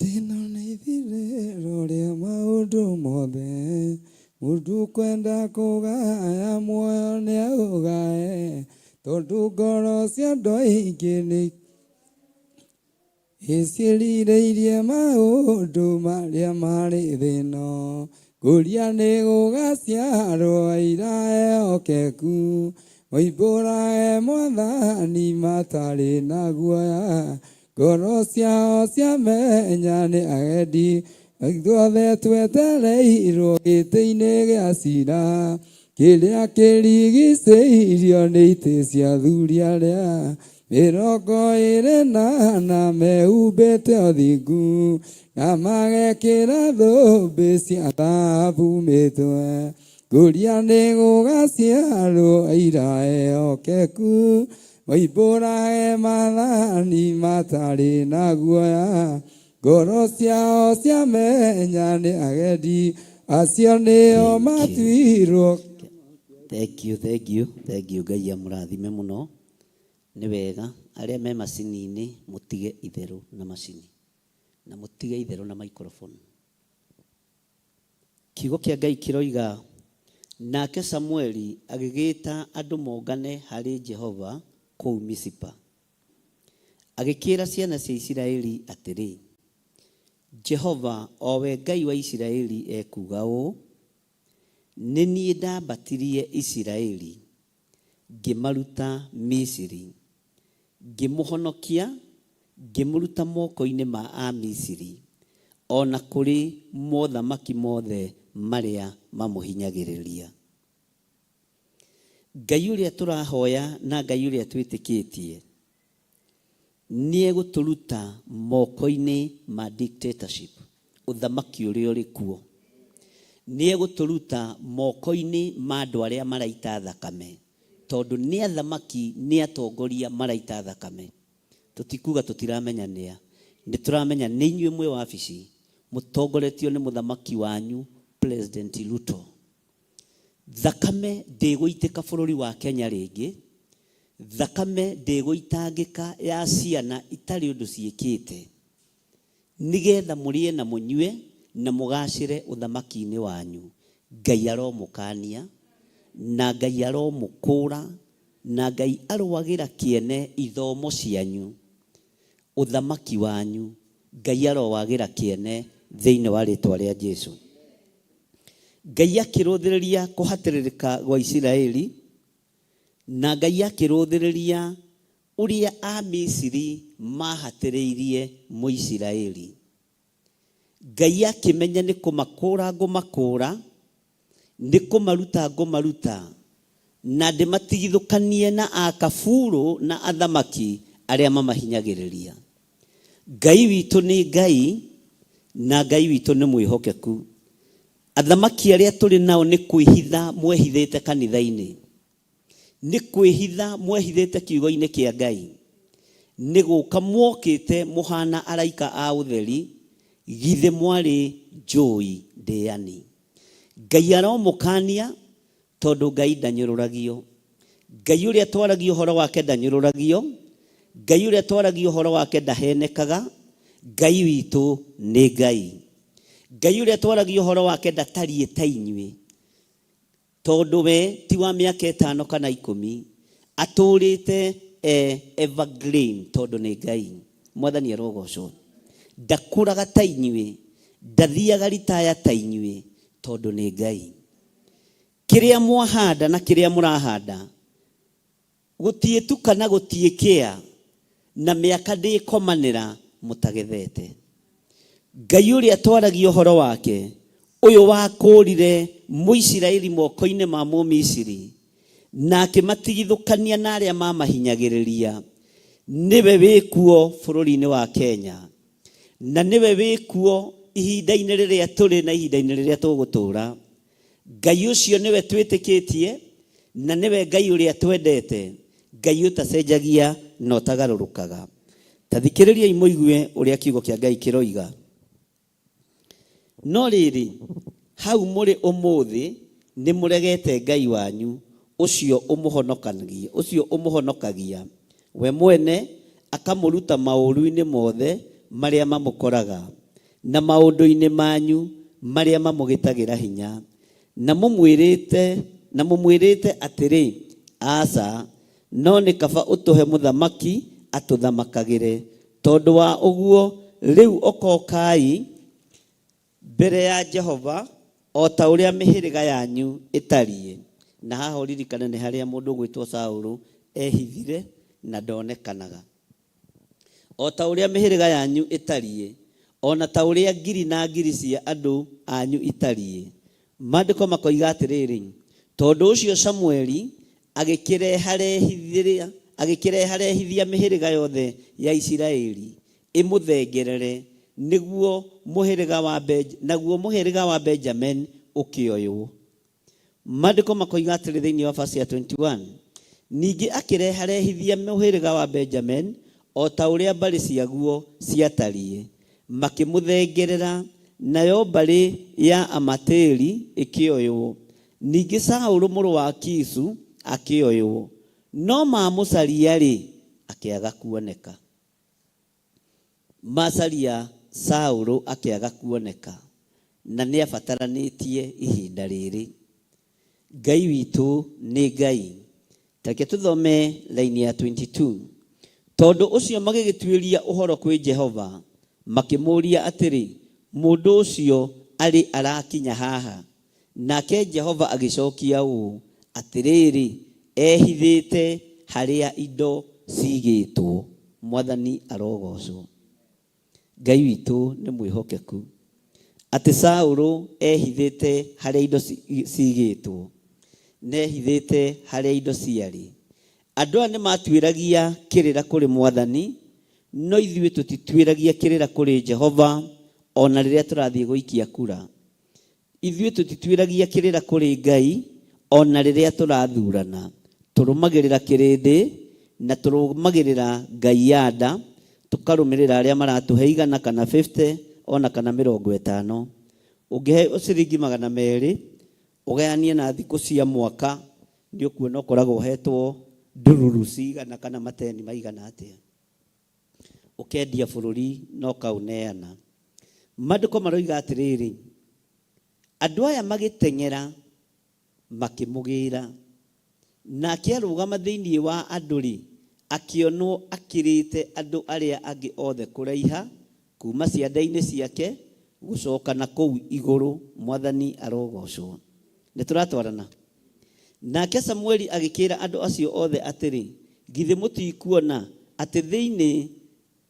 Thĩna nĩ ithirĩro rĩa maũndũ mothe, mũndũ kwenda kũgaya muoyo nĩ aũgae, tondũ ngoro cia andũ aingĩ nĩ ĩciĩrirĩirie maũndũ marĩa marĩ thĩno. Ngũria nĩ gũgaciarwo aira ehokeku, moimbũrage mwathani matarĩ na guoya. Ngoro ciao ciamenya nĩ agendi, ithuothe twetereirwo gĩtĩ-inĩ gĩa cira, kĩrĩa kĩrigicĩirio nĩ itĩ cia athuri arĩa 24 mehumbĩte ũthingu, na magekĩra thũmbĩ cia thahabu mĩtwe. Ngũria nĩ gũgaciarwo aira ehokeku, moimbũrage maathani matarĩ na guoya. Ngoro ciao ciamenya nĩ agendi, acio nĩo Thank you. matuirwo. Thank you, thank you, thank you. Ngai amũrathime mũno. Nĩ wega arĩa me macini-inĩ mũtige itherũ na macini na mũtige itherũ na microphone. Kiugo kĩa Ngai kĩroiga, nake Samueli agĩgĩĩta andũ mongane harĩ Jehova kũu Mizipa. Agĩkĩĩra ciana cia Isiraeli atĩrĩ, Jehova, o we Ngai wa Isiraeli ekuuga ũũ, Nĩ niĩ ndaambatirie Isiraeli ngĩmaruta Misiri, ngĩmũhonokia ngĩmũruta moko-inĩ ma Amisiri, o na kũrĩ mothamaki mothe marĩa mamũhinyagĩrĩria. Ngai ũrĩa tũrahoya na Ngai ũrĩa twĩtĩkĩtie nĩ egũtũruta moko-inĩ ma dictatorship, ũthamaki ũrĩa ũrĩ kuo. Nĩ egũtũruta moko-inĩ ma andũ arĩa maraita thakame, tondũ nĩ athamaki, nĩ atongoria maraita thakame. Tũtikuga tũtiramenya nĩa, nĩ tũramenya nĩ inyuĩ mwĩ wabici, mũtongoretio nĩ mũthamaki wanyu President Ruto. Thakame ndĩgũitĩka bũrũri wa Kenya rĩngĩ, thakame ndĩgũitangĩka ya ciana itarĩ ũndũ ciĩkĩte, nĩgetha mũrĩe na mũnyue na mũgacĩre ũthamaki-inĩ wanyu. Ngai aromũkania, na Ngai aromũkũra, na Ngai aroagĩra kĩene ithomo cianyu, ũthamaki wanyu, Ngai arowagĩra kĩene thĩinĩ wa rĩtwa rĩa Jesu. Ngai akĩrũthĩrĩria kũhatĩrĩrĩka gwa Isiraeli, na Ngai akĩrũthĩrĩria ũrĩa Amisiri mahatĩrĩirie Mũisiraeli. Ngai akĩmenya nĩ kũmakũra ngũmakũra, nĩ kũmaruta ngũmaruta, na ndĩmatigithũkanie na akaburu na athamaki arĩa mamahinyagĩrĩria. Ngai witũ nĩ Ngai, na Ngai witũ nĩ mwĩhokeku. Athamaki arĩa tũrĩ nao nĩ kwĩhitha mwehithĩte kanitha-inĩ. Nĩ kwĩhitha mwehithĩte kiugo-inĩ kĩa Ngai. Nĩ gũka mwokĩte mũhana araika a ũtheri, githĩ mwarĩ njũi ndĩani. Ngai aromũkania tondũ Ngai ndanyũrũragio. Ngai ũrĩa twaragia ũhoro wake ndanyũrũragio. Ngai ũrĩa twaragia ũhoro wake ndahenekaga. Ngai witũ nĩ Ngai. Ngai ũrĩa twaragia ũhoro wake ndatariĩ ta inyuĩ. Tondũ we ti wa mĩaka ĩtano kana ikũmi, atũũrĩte e evergreen tondũ nĩ Ngai. Mwathani arogocwo. Ndakũraga ta inyuĩ, ndathiaga ritaya ta inyuĩ tondũ nĩ Ngai. Kĩrĩa mwahanda na kĩrĩa mũrahanda, gũtiĩtuka na gũtiĩkĩa, na mĩaka ndĩkomanĩra mũtagethete. Ngai ũrĩa twaragia ũhoro wake, ũyũ wakũũrire Mũisiraeli moko-inĩ ma Mũmisiri, na akĩmatigithũkania na arĩa mamahinyagĩrĩria, nĩwe wĩ kuo bũrũri-inĩ wa Kenya, na nĩwe wĩ kuo ihinda-inĩ rĩrĩa tũrĩ na ihinda-inĩ rĩrĩa tũgũtũũra. Ngai ũcio nĩwe twĩtĩkĩtie na nĩwe Ngai ũrĩa twendete, Ngai ũtacenjagia na ũtagarũrũkaga. Ta thikĩrĩriai mũigue ũrĩa kiugo kĩa Ngai kĩroiga. No rĩrĩ, hau mũrĩ ũmũthĩ nĩ mũregete Ngai wanyu ũcio ũmũhonokagia, ũcio ũmũhonokagia we mwene akamũruta maũru-inĩ mothe marĩa mamũkoraga, na maũndũ-inĩ manyu marĩa mamũgĩtagĩra hinya, na mũmwĩrĩte, na mũmwĩrĩte atĩrĩ, Aca, no nĩ kaba ũtũhe mũthamaki atũthamakagĩre. Tondũ wa ũguo, rĩu okokai mbere ya Jehova o ta ũrĩa mĩhĩrĩga yanyu ĩtariĩ. Na haha ũririkane nĩ harĩa mũndũ ũgwĩtwo Saũlũ ehithire na ndonekanaga. O ta ũrĩa mĩhĩrĩga yanyu ĩtariĩ, o na ta ũrĩa ngiri na ngiri cia andũ anyu itariĩ. Maandĩko makoiga atĩrĩrĩ, tondũ ũcio Samueli agĩkĩreharehithia agĩkĩreharehithia mĩhĩrĩga yothe ya Isiraeli ĩmũthengerere, nĩguo mũhĩrĩga wa naguo mũhĩrĩga wa Benjamini ũkĩoywo. Maandĩko makoiga atĩrĩ thĩinĩ wa verse ya 21, ningĩ akĩreharehithia mũhĩrĩga wa Benjamin o ta ũrĩa mbarĩ ciaguo ciatariĩ, makĩmũthengerera, nayo mbarĩ ya Amateri ĩkĩoywo. Ningĩ Saũlũ mũrũ wa Kishu akĩoywo, no maamũcaria-rĩ, akĩaga kuoneka. Macaria Saũlũ akĩaga kuoneka, na nĩabataranĩtie ihinda rĩrĩ. Ngai witũ nĩ Ngai. Ta reke tũthome raini ya 22. Tondũ ũcio magĩgĩtuĩria ũhoro kwĩ Jehova, makĩmũũria atĩrĩ, Mũndũ ũcio arĩ arakinya haha? Nake Jehova agĩcokia ũũ, Atĩrĩrĩ, ehithĩte harĩa indo ciigĩtwo. Mwathani arogoocwo. Ngai witũ nĩ mwĩhokeku. Atĩ Saũlũ ehithĩte harĩa indo ciigĩtwo, na ehithĩte harĩa indo ciarĩ. Andũ aya nĩmatuĩragia kĩrĩra kũrĩ Mwathani, no ithuĩ tũtituĩragia kĩrĩra kũrĩ Jehova o na rĩrĩa tũrathiĩ gũikia kura. Ithuĩ tũtituĩragia kĩrĩra kũrĩ Ngai o na rĩrĩa tũrathurana. Tũrũmagĩrĩra kĩrĩndĩ na tũrũmagĩrĩra ngai ya nda, tũkarũmĩrĩra arĩa maratũhe igana kana 50 o na kana 50. Ũngĩheo ciringi 200 ũgayanie na thikũ cia mwaka nĩ ũkuona ũkoragwo ũhetwo ndururu cigana kana mateni maigana atĩa. Ũkendia bũrũri na ũkaũneana. Maandĩko maroiga atĩrĩrĩ, andũ aya magĩteng'era makĩmũgĩra, nake arũgama thĩinĩ wa andũ-rĩ, akĩonwo akĩrĩte andũ arĩa angĩ othe kũraiha, kuuma ciande-inĩ ciake gũcoka na kũu igũrũ. Mwathani arogocwo. Nĩ tũratwarana? Nake Samueli agĩkĩĩra andũ acio othe atĩrĩ, Githĩ mũtikuona atĩ thĩinĩ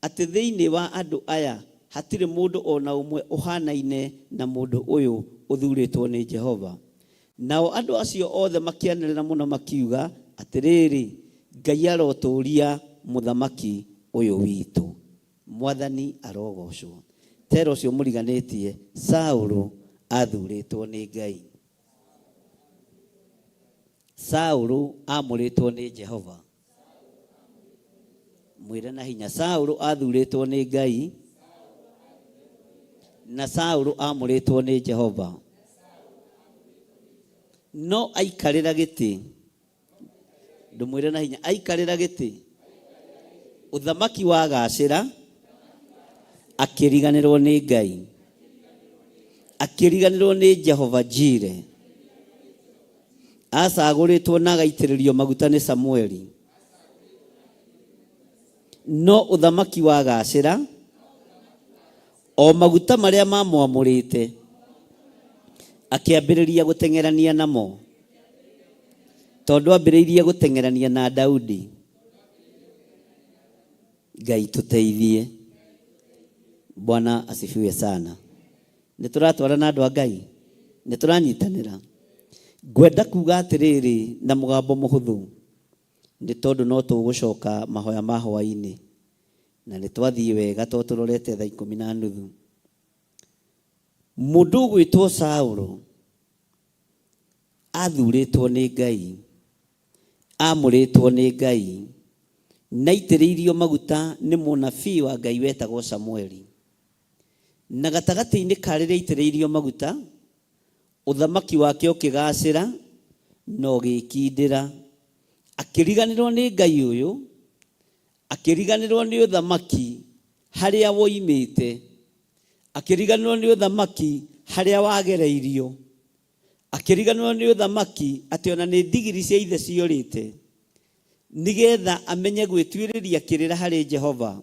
atĩ thĩinĩ wa andũ aya Hatirĩ mũndũ o na ũmwe ũhaanaine na mũndũ ũyũ ũthuurĩtwo nĩ Jehova. Nao andũ acio othe makĩanĩrĩra mũno makiuga, Atĩrĩrĩ, Ngai arotũũria mũthamaki ũyũ witũ! Mwathani arogocwo. Tera ũcio mũriganĩtie, Saũlũ aathuurĩtwo nĩ Ngai. Saũlũ aamũrĩtwo nĩ Jehova. Mwĩre na hinya, Saũlũ aathuurĩtwo nĩ Ngai, na Saũlũ aamũrĩtwo nĩ Jehova. No aikarĩra gĩtĩ, ndũmwĩre na hinya, aikarĩra gĩtĩ, ũthamaki wagacĩra, akĩriganĩrwo nĩ Ngai, akĩriganĩrwo nĩ Jehova Jire. Acagũrĩtwo na agaitĩrĩrio maguta nĩ Samueli. No ũthamaki wagacĩra, o maguta marĩa mamwamũrĩte, akĩambĩrĩria gũteng'erania namo. Tondũ ambĩrĩirie gũteng'erania na Daudi. Ngai tũteithie. Bwana asifiwe sana. Nĩ tũratwarana andũ a Ngai? Nĩ tũranyitanĩra? Ngwenda kuga atĩrĩrĩ na mũgambo mũhũthũ, nĩ tondũ no tũgũcoka mahoya ma hwaĩ-inĩ, na nĩ twathiĩ wega to tũrorete thaa ikũmi na nuthu. Mũndũ ũgwĩtwo Saũlũ athurĩtwo nĩ Ngai, amũrĩtwo nĩ Ngai, na aitĩrĩirio maguta nĩ mũnabii wa Ngai wetagwo Samueli. Na gatagatĩ-inĩ ka rĩrĩa aitĩrĩirio maguta, ũthamaki wake ũkĩgaacĩra na ũgĩkindĩra. Akĩriganĩrwo nĩ Ngai ũyũ, akĩriganĩrwo nĩ ũthamaki harĩa woimĩte, akĩriganĩrwo nĩ ũthamaki harĩa wagereirio, akĩriganĩrwo nĩ ũthamaki atĩ ona nĩ ndigiri cia ithe ciorĩte, nĩgetha amenye gwĩtuĩrĩria kĩrĩra harĩ Jehova.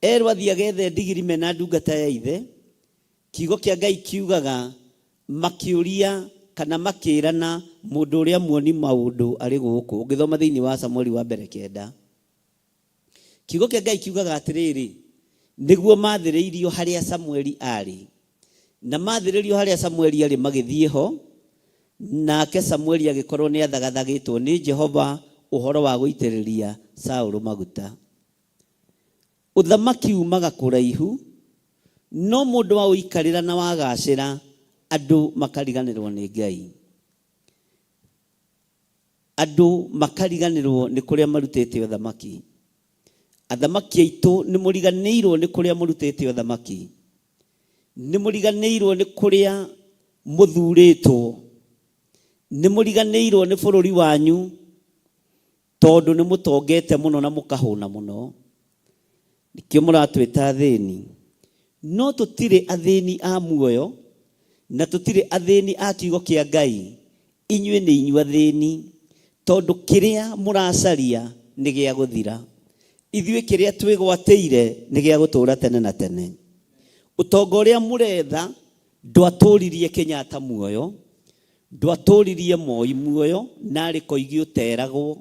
Erwo athiĩ agethe ndigiri mena ndungata ya ithe, kiugo kĩa Ngai kiugaga makĩũria kana makĩrana mũndũ ũrĩa muoni maũndũ arĩ gũkũ. Ũngĩthoma thĩinĩ wa Samueli wa mbere kenda. Kiugo kĩa Ngai kiugaga atĩrĩrĩ, nĩguo mathĩrĩirio harĩa Samueli arĩ. Na mathĩrĩrio harĩa Samueli arĩ magĩthiĩ ho, nake Samueli agĩkorwo nĩ athagathagĩtwo nĩ Jehova ũhoro wa gũitĩrĩria Saũlũ maguta. Ũthamaki umaga kũraihu, no mũndũ waũikarĩra na wagacĩra, andũ makariganĩrwo nĩ Ngai. Andũ makariganĩrwo nĩ kũrĩa marutĩte ũthamaki. Athamaki aitũ nĩ mũriganĩirwo nĩ kũrĩa mũrutĩte ũthamaki. Nĩ mũriganĩirwo nĩ kũrĩa mũthurĩtwo. Nĩ mũriganĩirwo nĩ bũrũri wanyu. Tondũ nĩ mũtongete mũno na mũkahũna mũno, nĩkĩo mũratwĩta athĩni. No tũtirĩ athĩni a muoyo, na tũtirĩ athĩni a kiugo kĩa Ngai, inyuĩ nĩ inyuĩ athĩni, tondũ kĩrĩa mũracaria nĩ gĩa gũthira. Ithuĩ kĩrĩa twĩgwatĩire nĩ gĩa gũtũũra tene na tene. Ũtonga ũrĩa mũretha ndwatũũririe Kenyatta muoyo, Ndwatũririe Moi muoyo narĩ Koigi ũteragwo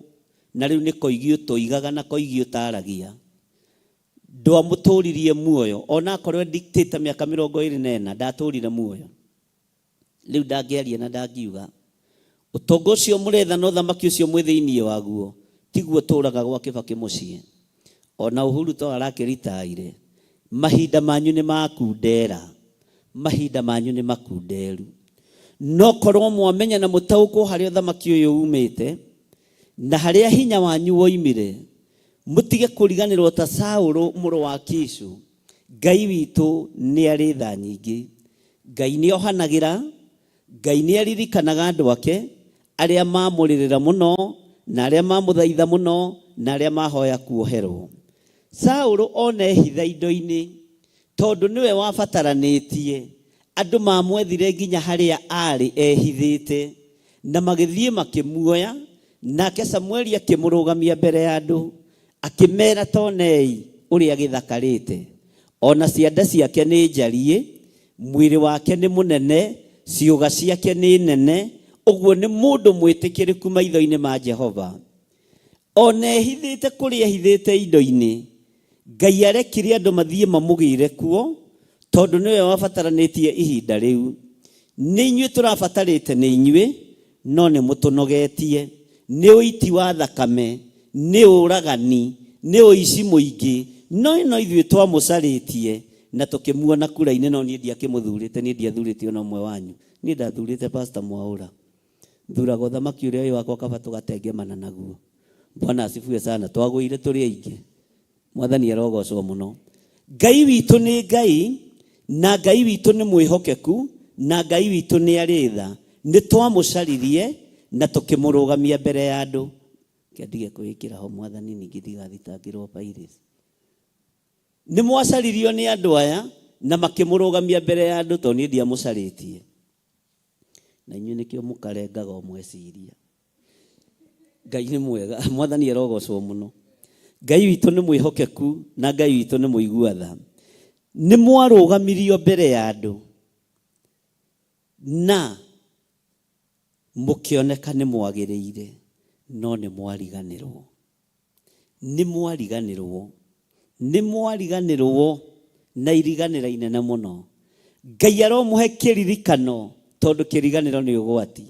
na rĩu nĩ Koigi ũtoigaga na Koigi ũtaragia. Ndwamũtũririe muoyo ona akorwo e dictator mĩaka 24 ndatũrire muoyo. Rĩu ndangĩaria na ndangiuga. Ũtonga ũcio mũretha na ũthamaki ũcio mwĩ thĩinĩ waguo tiguo ũtũraga gwa Kĩbakĩ mũciĩ. Ona Uhuru to arakĩritaire. Mahinda manyu nĩ makundera. Mahinda manyu nĩ makunderu. No korwo mwamenya na mũtaũkwo harĩa ũthamaki ũyũ umĩte, na harĩa hinya wanyu woimire, mũtige kũriganĩrwo ta Saũlũ mũrũ wa Kishu. Ngai witũ nĩ arĩ tha nyingĩ. Ngai nĩ ohanagĩra. Ngai nĩ aririkanaga andũ ake arĩa mamũrĩrĩra mũno na arĩa mamũthaitha mũno na arĩa mahoya kuoherwo. Saũlũ ona ehitha indo-inĩ tondũ nĩwe wabataranĩtie, andũ mamwethire nginya harĩa aarĩ ehithĩte na magĩthiĩ makĩmuoya, nake Samueli akĩmũrũgamia mbere ya andũ, akĩmeera tonei ũrĩa gĩthakarĩte, o na ciande ciake nĩ njariĩ, Mwĩrĩ wake nĩ mũnene, ciũga ciake nĩ nene, ũguo nĩ mũndũ mwĩtĩkĩrĩku maitho-inĩ ma Jehova. O na ehithĩte kũrĩa ehithĩte indo-inĩ, Ngai arekire andũ mathiĩ mamũgĩre kuo tondũ nĩwe wabataranĩtie ihinda rĩu. Nĩ inyuĩ tũrabatarĩte nĩ inyuĩ, no nĩ mũtũnogetie. Nĩ ũiti wa thakame, nĩ ũragani, nĩ ũici mũingĩ, no no ithuĩ twamũcarĩtie na tũkĩmuona kura-inĩ, no niĩ ndiakĩmũthurĩte, niĩ ndiathurĩte ona ũmwe wanyu. Niĩ ndathurĩte Pastor Mwaũra. Thuraga ũthamaki ũrĩa wĩ wakwa kaba tũgatengemana naguo. Bwana asifiwe sana. Twagũire tũrĩ aingĩ. Mwathani arogocwo mũno. Ngai witũ nĩ Ngai, na Ngai witũ nĩ mwĩhokeku, na Ngai witũ nĩ arĩ tha. Nĩ twamũcaririe na tũkĩmũrũgamia mbere ya andũ. Reke ndige kwĩĩkĩra ho Mwathani ningĩ ndigathitangĩrwo piracy. Nĩ mwacaririo nĩ andũ aya na makĩmũrũgamia mbere ya andũ tondũ niĩ ndiamũcarĩtie. Na inyuĩ nĩkĩo mũkarengaga o mweciria. Ngai nĩ mwega, Mwathani arogocwo mũno. Ngai witũ nĩ mwĩhokeku na Ngai witũ nĩ mũigua tha. Nĩ mwarũgamirio mbere ya andũ na mũkĩoneka nĩ mwagĩrĩire, no nĩ mwariganĩrwo. Nĩ mwariganĩrwo. Nĩ mwariganĩrwo na iriganĩra inene mũno. Ngai aromũhe kĩririkano tondũ kĩriganĩro nĩ ũgwati.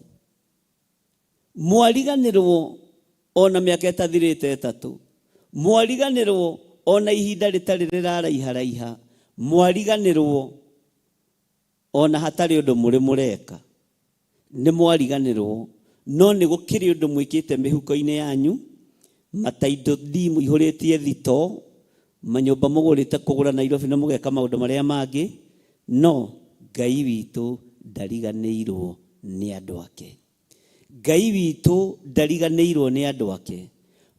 Mwariganĩrwo o na mĩaka ĩtathirĩte ĩtatũ, mwariganĩrwo o na ihinda rĩtarĩ rĩraraiharaiha, mwariganĩrwo o na hatarĩ ũndũ mũrĩ mũreka, nĩ mwariganĩrwo. No nĩ gũkĩrĩ ũndũ mwĩkĩte mĩhuko-inĩ yanyu, mataitũ ndi mũihũrĩtie thito, manyũmba mũgũrĩte kũgũra Nairobi na mũgeka maũndũ marĩa mangĩ, no Ngai witũ ndariganĩirwo nĩ andũ ake. Ngai witũ ndariganĩirwo nĩ andũ ake.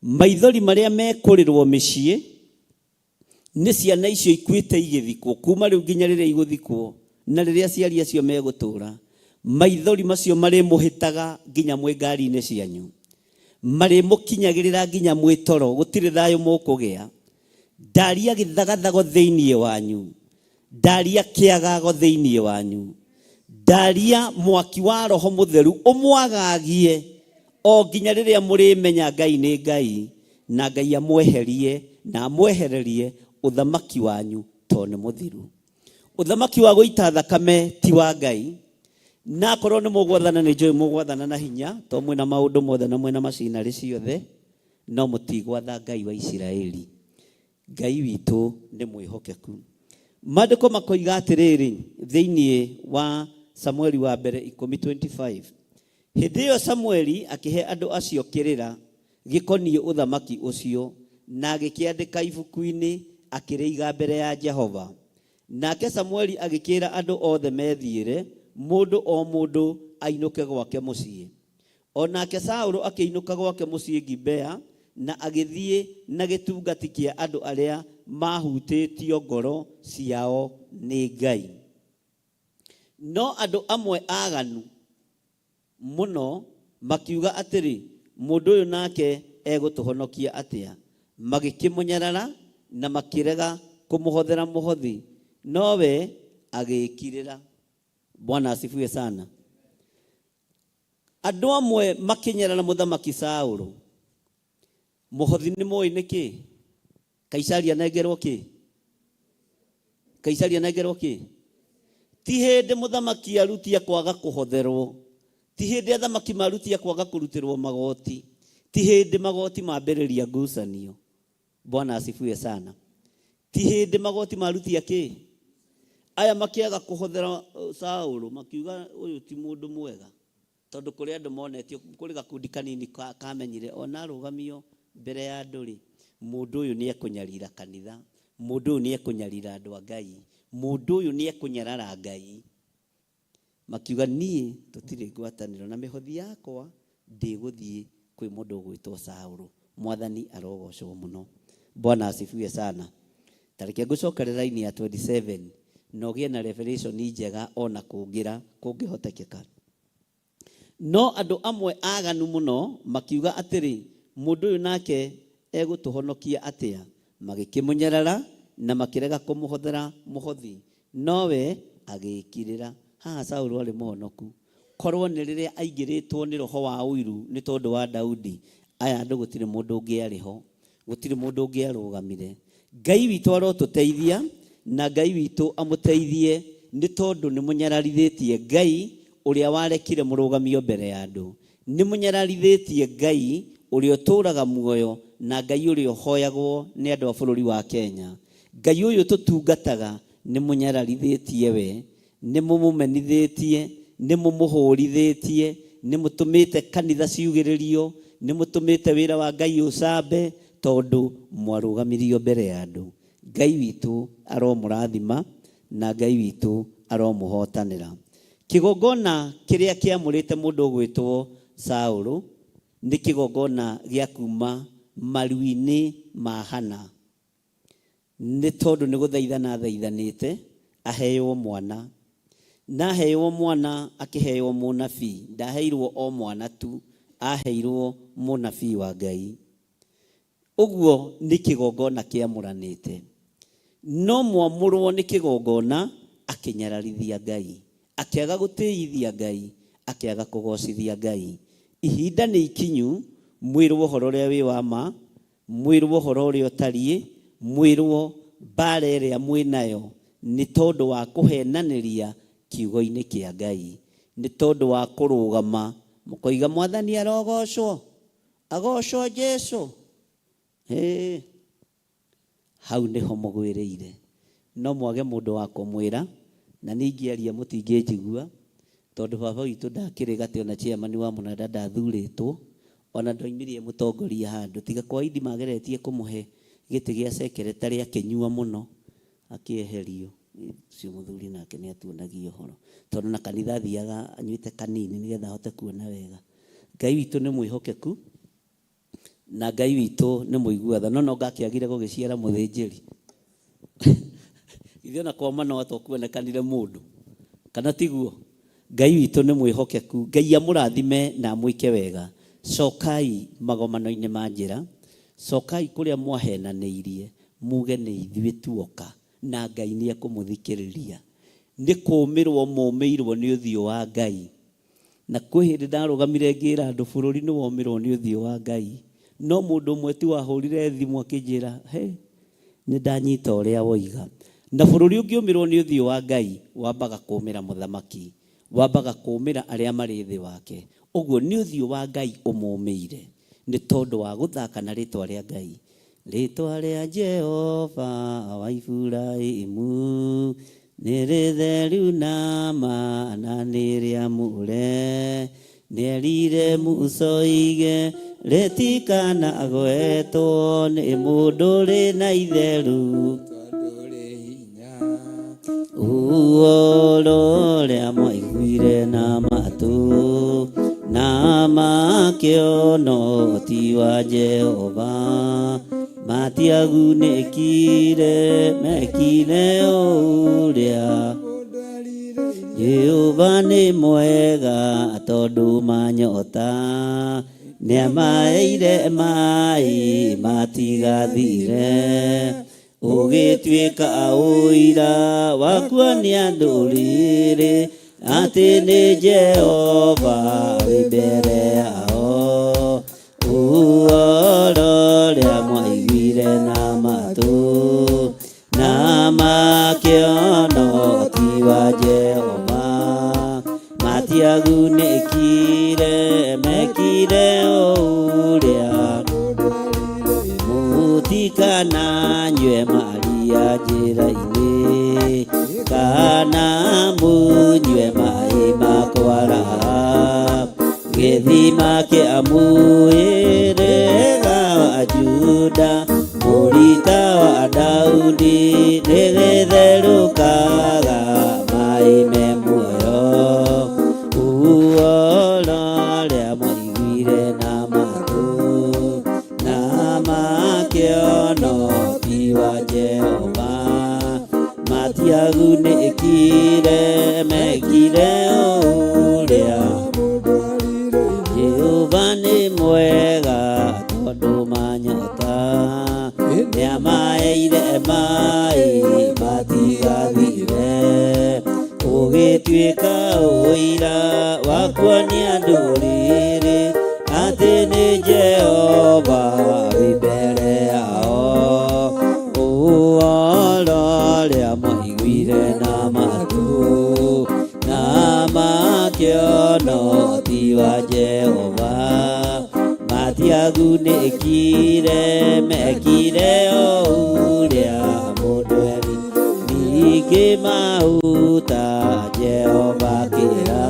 Maithori marĩa mekũrĩrwo mĩciĩ nĩ ciana icio ikuĩte igĩthikwo kuma rĩu nginya rĩrĩa igũthikwo na rĩrĩa aciari acio megũtũra, maithori macio marĩmũhĩtaga nginya mwĩ ngari-inĩ cianyu, marĩmũkinyagĩrĩra nginya mwĩ toro, gũtirĩ thayũ mũkũgĩa. Ndaria gĩthagathago thĩinĩ wanyu, ndaria kĩagago thĩinĩ wanyu, ndaria mwaki wa Roho Mũtheru ũmwagagie o nginya rĩrĩa mũrĩmenya Ngai nĩ Ngai, na Ngai amweherie na amwehererie ũthamaki wanyu tondũ nĩ mũthiru. Ũthamaki wa gũita thakame ti wa Ngai. Na akorwo nĩ mũgwathana, nĩ njũĩ mũgwathana na hinya tondũ mwĩna maũndũ mothe na mwĩna macinarĩ ciothe, no mũtigwatha Ngai wa Isiraeli. Ngai witũ nĩ mwĩhokeku. Maandĩko makoiga atĩrĩrĩ thĩinĩ wa Samueli wa mbere 10:25, hĩndĩ ĩyo Samueli akĩhe andũ acio kĩrĩra gĩkoniĩ ũthamaki ũcio, na agĩkĩandĩka ibuku-inĩ, akĩrĩiga mbere ya Jehova. Nake Samueli agĩkĩĩra andũ othe methiĩre, mũndũ o mũndũ ainũke gwake mũciĩ. O nake Saũlũ akĩinũka gwake mũciĩ Gibea, na agĩthiĩ na gĩtungati kĩa andũ arĩa maahutĩtio ngoro ciao nĩ Ngai. No andũ amwe aaganu mũno makiuga atĩrĩ, mũndũ ũyũ nake egũtũhonokia atĩa? Magĩkĩmũnyarara na makĩrega kũmũhothera mũhothi, nowe agĩĩkirĩra. Bwana asifiwe sana. Andũ amwe makĩnyarara mũthamaki Saũlũ. Mũhothi nĩ mũĩ nĩ kĩ? Kaisari anengerwo kĩ? Kaisari anengerwo kĩ? Ti hĩndĩ mũthamaki arutia kwaga kũhotherwo, ti hĩndĩ athamaki marutia kwaga kũrutĩrwo magoti, ti hĩndĩ magoti mambĩrĩria ngucanio. Bwana asifiwe sana. Ti hĩndĩ magoti marutia kĩ? Aya makĩaga kũhothera Saũlũ, makiuga ũyũ ti mũndũ mwega, tondũ kũrĩ andũ monetio, kũrĩ gakundi kanini kamenyire ona arũgamio mbere ya andũ rĩ, mũndũ ũyũ nĩ ekũnyarira kanitha, mũndũ ũyũ nĩ ekũnyarira andũ a Ngai, mũndũ ũyũ nĩ ekũnyarara Ngai. Makiuga niĩ tũtirĩ ngwatanĩro na mĩhothi yakwa ndĩgũthiĩ kwĩ mũndũ ũgwĩtwo Saũlũ. Mwathani arogocwo mũno. Bwana asifiwe sana. Ta reke ngũcokerera line ya 27 na ũgĩe na revelation njega ona kũngĩra kũngĩhotekeka. No andũ amwe aaganu mũno makiuga atĩrĩ, mũndũ ũyũ nake egũtũhonokia atĩa? Magĩkĩmũnyarara na makĩrega kũmũhothera mũhothi, nowe agĩĩkirĩra. Haha Saũlũ arĩ mũhonoku. Korwo nĩ rĩrĩa aingĩrĩtwo nĩ roho wa ũiru nĩ tondũ wa Daudi, aya andũ gũtirĩ mũndũ ũngĩarĩ ho, gũtirĩ mũndũ ũngĩarũgamire. Ngai witũ arotũteithia na Ngai witũ amũteithie nĩ tondũ nĩ mũnyararithĩtie Ngai ũrĩa warekire mũrũgamio mbere ya andũ. Nĩ mũnyararithĩtie Ngai ũrĩa ũtũũraga muoyo na Ngai ũrĩa ũhoyagwo nĩ andũ a bũrũri wa Kenya. Ngai ũyũ tũtungataga nĩ mũnyararithĩtie we, nĩ mũmũmenithĩtie, nĩ mũmũhũrithĩtie, nĩ mũtũmĩte kanitha ciugĩrĩrio, nĩ mũtũmĩte wĩra wa Ngai ũcambe tondũ mwarũgamirio mbere ya andũ. Ngai witũ aromũrathima na Ngai witũ aromũhotanĩra. Kĩgongona kĩrĩa kĩamũrĩte mũndũ ũgwĩtwo Saũlũ nĩ kĩgongona gĩa kuma maru-inĩ ma Hana. Nĩ tondũ nĩ gũthaithana athaithanĩte aheywo mwana. Na aheywo mwana akĩheywo mũnabii. Ndaheirwo o mwana tu, aheirwo mũnabii wa Ngai. Ũguo nĩ kĩgongona kĩamũranĩte. No mwamũrwo nĩ kĩgongona akĩnyararithia Ngai, akĩaga gũtĩithia Ngai, akĩaga kũgocithia Ngai. Ihinda nĩ ikinyu mwĩrwo ũhoro ũrĩa wĩ wa ma, mwĩrwo ũhoro ũrĩa ũtariĩ, mwĩrwo mbara ĩrĩa mwĩnayo nĩ tondũ wa kũhenanĩria kiugo-inĩ kĩa Ngai, nĩ tondũ wa kũrũgama mũkoiga Mwathani arogocwo, agocwo Jesu. Hĩ, hau nĩho mũgwĩrĩire. No mwage mũndũ wa kũmwĩra, na niĩ ingĩaria mũtingĩnjigua, tondũ baba witũ ndakĩrĩ gatĩ ona chairman wa mũnanda ndathurĩtwo, ona ndoimirie mũtongoria handũ, tiga kwa Idi mageretie kũmũhe gĩtĩ gĩa secretary akĩnyua mũno, akĩeherio. Ũcio mũthuri nake nĩ atuonagia ũhoro, tondũ na kanitha athiaga anyuĩte kanini nĩgetha ahote kuona wega. Ngai witũ nĩ mwĩhokeku, na Ngai witũ nĩ mũigua tha. No no ngakĩagire gũgĩciara mũthĩnjĩri. Ithuĩ ona kwa Manoa to kuonekanire mũndũ, kana tiguo? Ngai witũ nĩ mwĩhokeku. Ngai amũrathime na amwĩke wega. Cokai magomano-inĩ ma njĩra, cokai kũrĩa mwahenanĩirie, muge nĩ ithuĩ tuoka, na Ngai nĩ ekũmũthikĩrĩria. Nĩ kũũmĩrwo mũũmĩirwo nĩ ũthiũ wa Ngai. Na kwĩ hĩndĩ ndarũgamire ngĩra andũ bũrũri nĩ womĩrwo nĩ ũthiũ wa Ngai. No mũndũ ũmwe tu wahũrire thimũ akĩnjĩra, he, nĩ ndanyita ũrĩa woiga. Na bũrũri ũngĩũmĩrwo nĩ ũthiũ wa Ngai, wambaga kũũmĩra mũthamaki, wambaga kũũmĩra arĩa marĩ thĩ wake. Ũguo nĩ ũthiũ wa Ngai ũmũmĩire, nĩ tondũ wa gũthaka na rĩtwa rĩa Ngai. Rĩtwa rĩa Jehova wa Iburahĩmu nĩ rĩtheru na ma na nĩ rĩamũre. Nĩerire Musa oige rĩtikanagwetwo nĩ mũndũ rĩ na itheru. Ũhoro ũrĩa mwaiguire na matũ na makĩona ti wa Jehova, matiagunĩkire mekire ũrĩa Jehova nĩ mwega tondũ manyota nĩamaheire maĩ matigathire. Ũgĩtuĩka ũira wa kuonia ndũrĩrĩ atĩ nĩ Jehova wĩ mbere yao. Ũhoro ũrĩa mwaiguire na matũ na makĩona ti wa Jehova, matiagunĩkire mekire ũrĩa mũtikananyue maria njĩra-inĩ kana mũnyue maĩ ma kwaraha. Gĩthima kĩa mũhĩrĩga wa Juda, mũrita wa Daudi, nĩgĩtherũkaga maĩ me muoyo. Ũhoro ũrĩa mwaiguire na matũ na makĩona ti wa Jehova, matiagunĩkire mekire ũrĩa Jehova nĩ mwega tondũ manyota nĩamaheire maĩ matigathire. Ũgĩtuĩka ũira wa kuonia ndũrĩrĩ atĩ nĩ Jehova wĩ mbere yao. wa Jehova matiagunĩkire mekire o ũrĩa mũndũ eri ningĩ mahuta Jehova kĩra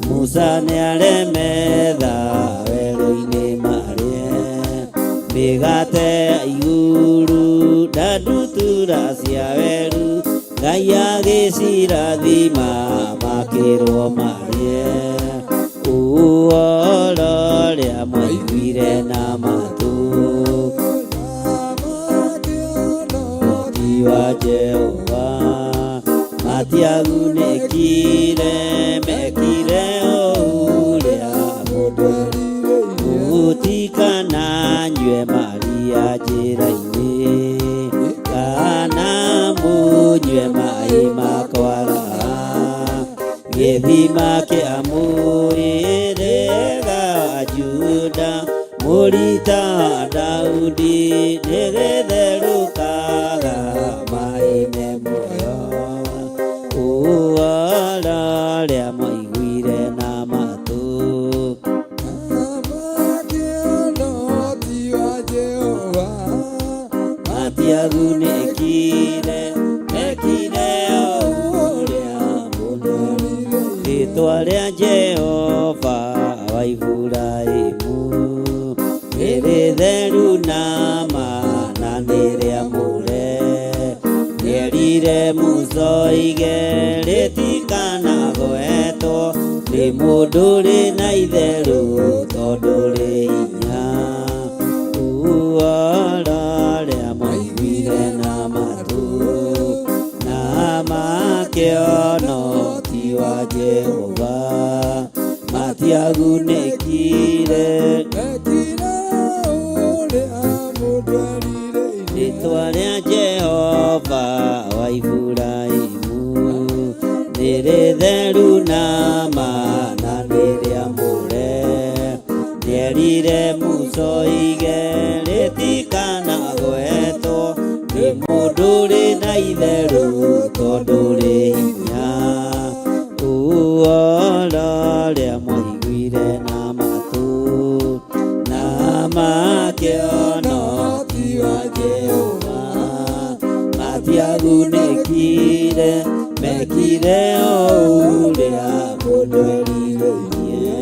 Musa nĩaremetha werũ-inĩ marĩe mĩgate ya igũrũ na ndutura cia werũ Ngai agĩcirathima makĩrwo marĩe ũhoro ũrĩa mwaiguire na matũ ti wa Jehova matiagunĩkire mekire o ũrĩa mũndũ mũtikananyue maria njĩra-inĩ kana mũnyue maĩ makwaraha gĩthima kĩa mũhĩrĩga wa Juda mũrita wa Daudi nĩgĩtherũkaga maĩ me muoyo ũhoro ũrĩa mwaiguire na matũ matiagunĩkire mekire o ũrĩa mũndũ rĩtwa rĩa Jehova wa Iburahĩmu nĩ rĩtheru na ma na nĩ rĩamũre nĩerire Musa oige rĩtikanagwetwo nĩ mũndũ rĩ na itherũ tondũ rĩ hinya ũhoro ũrĩa mwaiguire na matũ na makĩona ti wa Jehova matiagunĩkire rĩtwa rĩa Jehova wa Iburahĩmu nĩ rĩtheru na ma na nĩ rĩamũre nĩerire Musa oige rĩtikanagwetwo nĩ mũndũ rĩ na itherũ tondũ rĩ hinya ũhoro ũrĩa mwaiguire na matũ na makĩona ti wa Jehova matiagunĩkire mekire o ũrĩa mũndũ erirĩirie.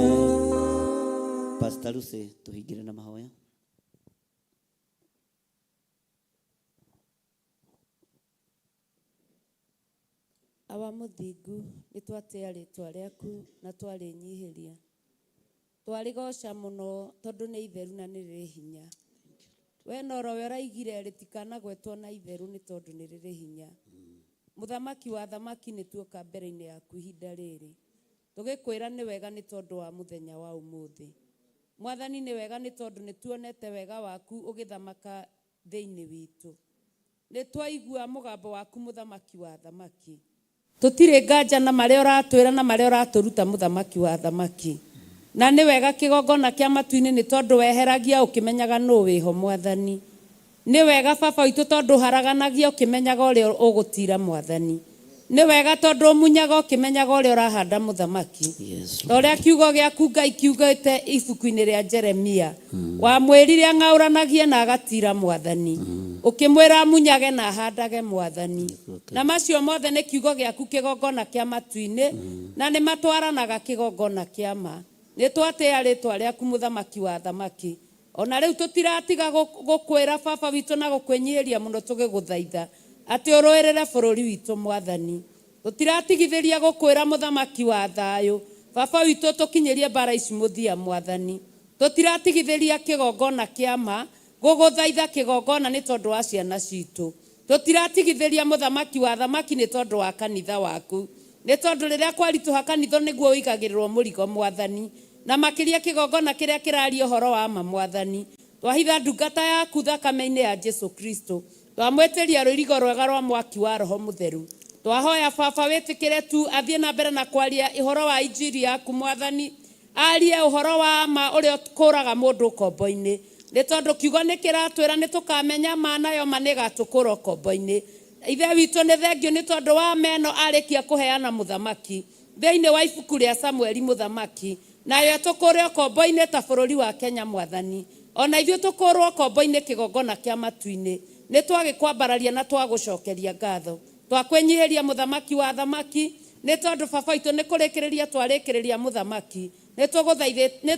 Pastor Lucy tuhingire na mahoya. Awa mũthingu nĩ twatĩa rĩtwa rĩaku na twarĩnyihĩria twarĩgoca mũno tondũ nĩ itheru na nĩ rĩrĩ hinya we norowe ũraigire rĩtikanagwetwo na itherũ nĩ tondũ nĩ rĩrĩ hinya mũthamaki wa thamaki nĩ tuoka mbere-inĩ yaku ihinda rĩrĩ tũgĩkwĩra nĩ wega nĩ tondũ wa mũthenya wa ũmũthĩ mwathani nĩ wega nĩ tondũ nĩ tuonete wega waku ũgĩthamaka thĩinĩ witũ nĩ twaigua mũgambo waku mũthamaki wa thamaki tũtirĩ nganja na marĩa ũratwĩra na marĩa ũratũruta mũthamaki wa thamaki na nĩ wega kĩgongona kĩa matu-inĩ nĩ tondũ weheragia ũkĩmenyaga nũ wĩho mwathani nĩ wega baba witũ tondũ ũharaganagia ũkĩmenyaga ũrĩa ũgũtira mwathani nĩ wega tondũ ũmunyaga ũkĩmenyaga ũrĩa ũrahanda mũthamaki Yes. ta ũrĩa kiugo gĩaku Ngai kiugĩte ibuku-inĩ rĩa Jeremia wamwĩrire ang'aũranagie na agatira mwathani ũkĩmwĩra amunyage na ahandage mwathani na macio mothe nĩ kiugo gĩaku kĩgongona kĩa matu-inĩ na nĩ matwaranaga kĩgongona kĩa ma nĩ twatĩa rĩtwa rĩaku mũthamaki wa thamaki ona rĩu tũtiratiga gũkwĩra baba witũ na gũkwĩnyihĩria mũno tũgĩgũthaitha atĩ ũrũĩrĩre bũrũri witũ mwathani tũtiratigithĩria gũkwĩra mũthamaki wa thayũ baba witũ tũkinyĩrie mbara ici mũthia mwathani tũtiratigithĩria kĩgongona kĩa ma gũgũthaitha kĩgongona nĩ tondũ wa ciana citũ tũtiratigithĩria mũthamaki wa thamaki nĩ tondũ wa kanitha waku nĩ tondũ rĩrĩa kwaritũha kanitha nĩguo ũigagĩrĩrwo mũrigo mwathani na makĩria kĩgongona kĩrĩa kĩraria ũhoro wa ma mwathani twahitha ndungata yaku thakame-inĩ ya Jesu Kristo twamwĩtĩria rũirigo rwega rwa mwaki wa roho mũtheru twahoya baba wĩtĩkĩre tu athiĩ na mbere na kwaria ũhoro wa injiri yaku mwathani arie ũhoro wa ma ũrĩa ũkũraga mũndũ ũkombo-inĩ nĩ tondũ kiugo nĩ kĩratwĩra nĩ tũkamenya ma nayo ma nĩ ĩgatũkũra ũkombo-inĩ ithe witũ nĩ thengio nĩ tondũ wa meno arĩkia kũheana mũthamaki thĩinĩ wa ibuku rĩa Samueli mũthamaki Nayo tũkũre ũkombo-inĩ ta bũrũri wa Kenya Mwathani. Ona ithuĩ tũkũrwo ũkombo-inĩ kĩgongona kĩa matu-inĩ. Nĩ twagĩkwambararia na twagũcokeria ngatho. Twakwĩnyihĩria mũthamaki wa athamaki, nĩ tondũ baba witũ nĩ kũrĩkĩrĩria twarĩkĩrĩria mũthamaki. Nĩ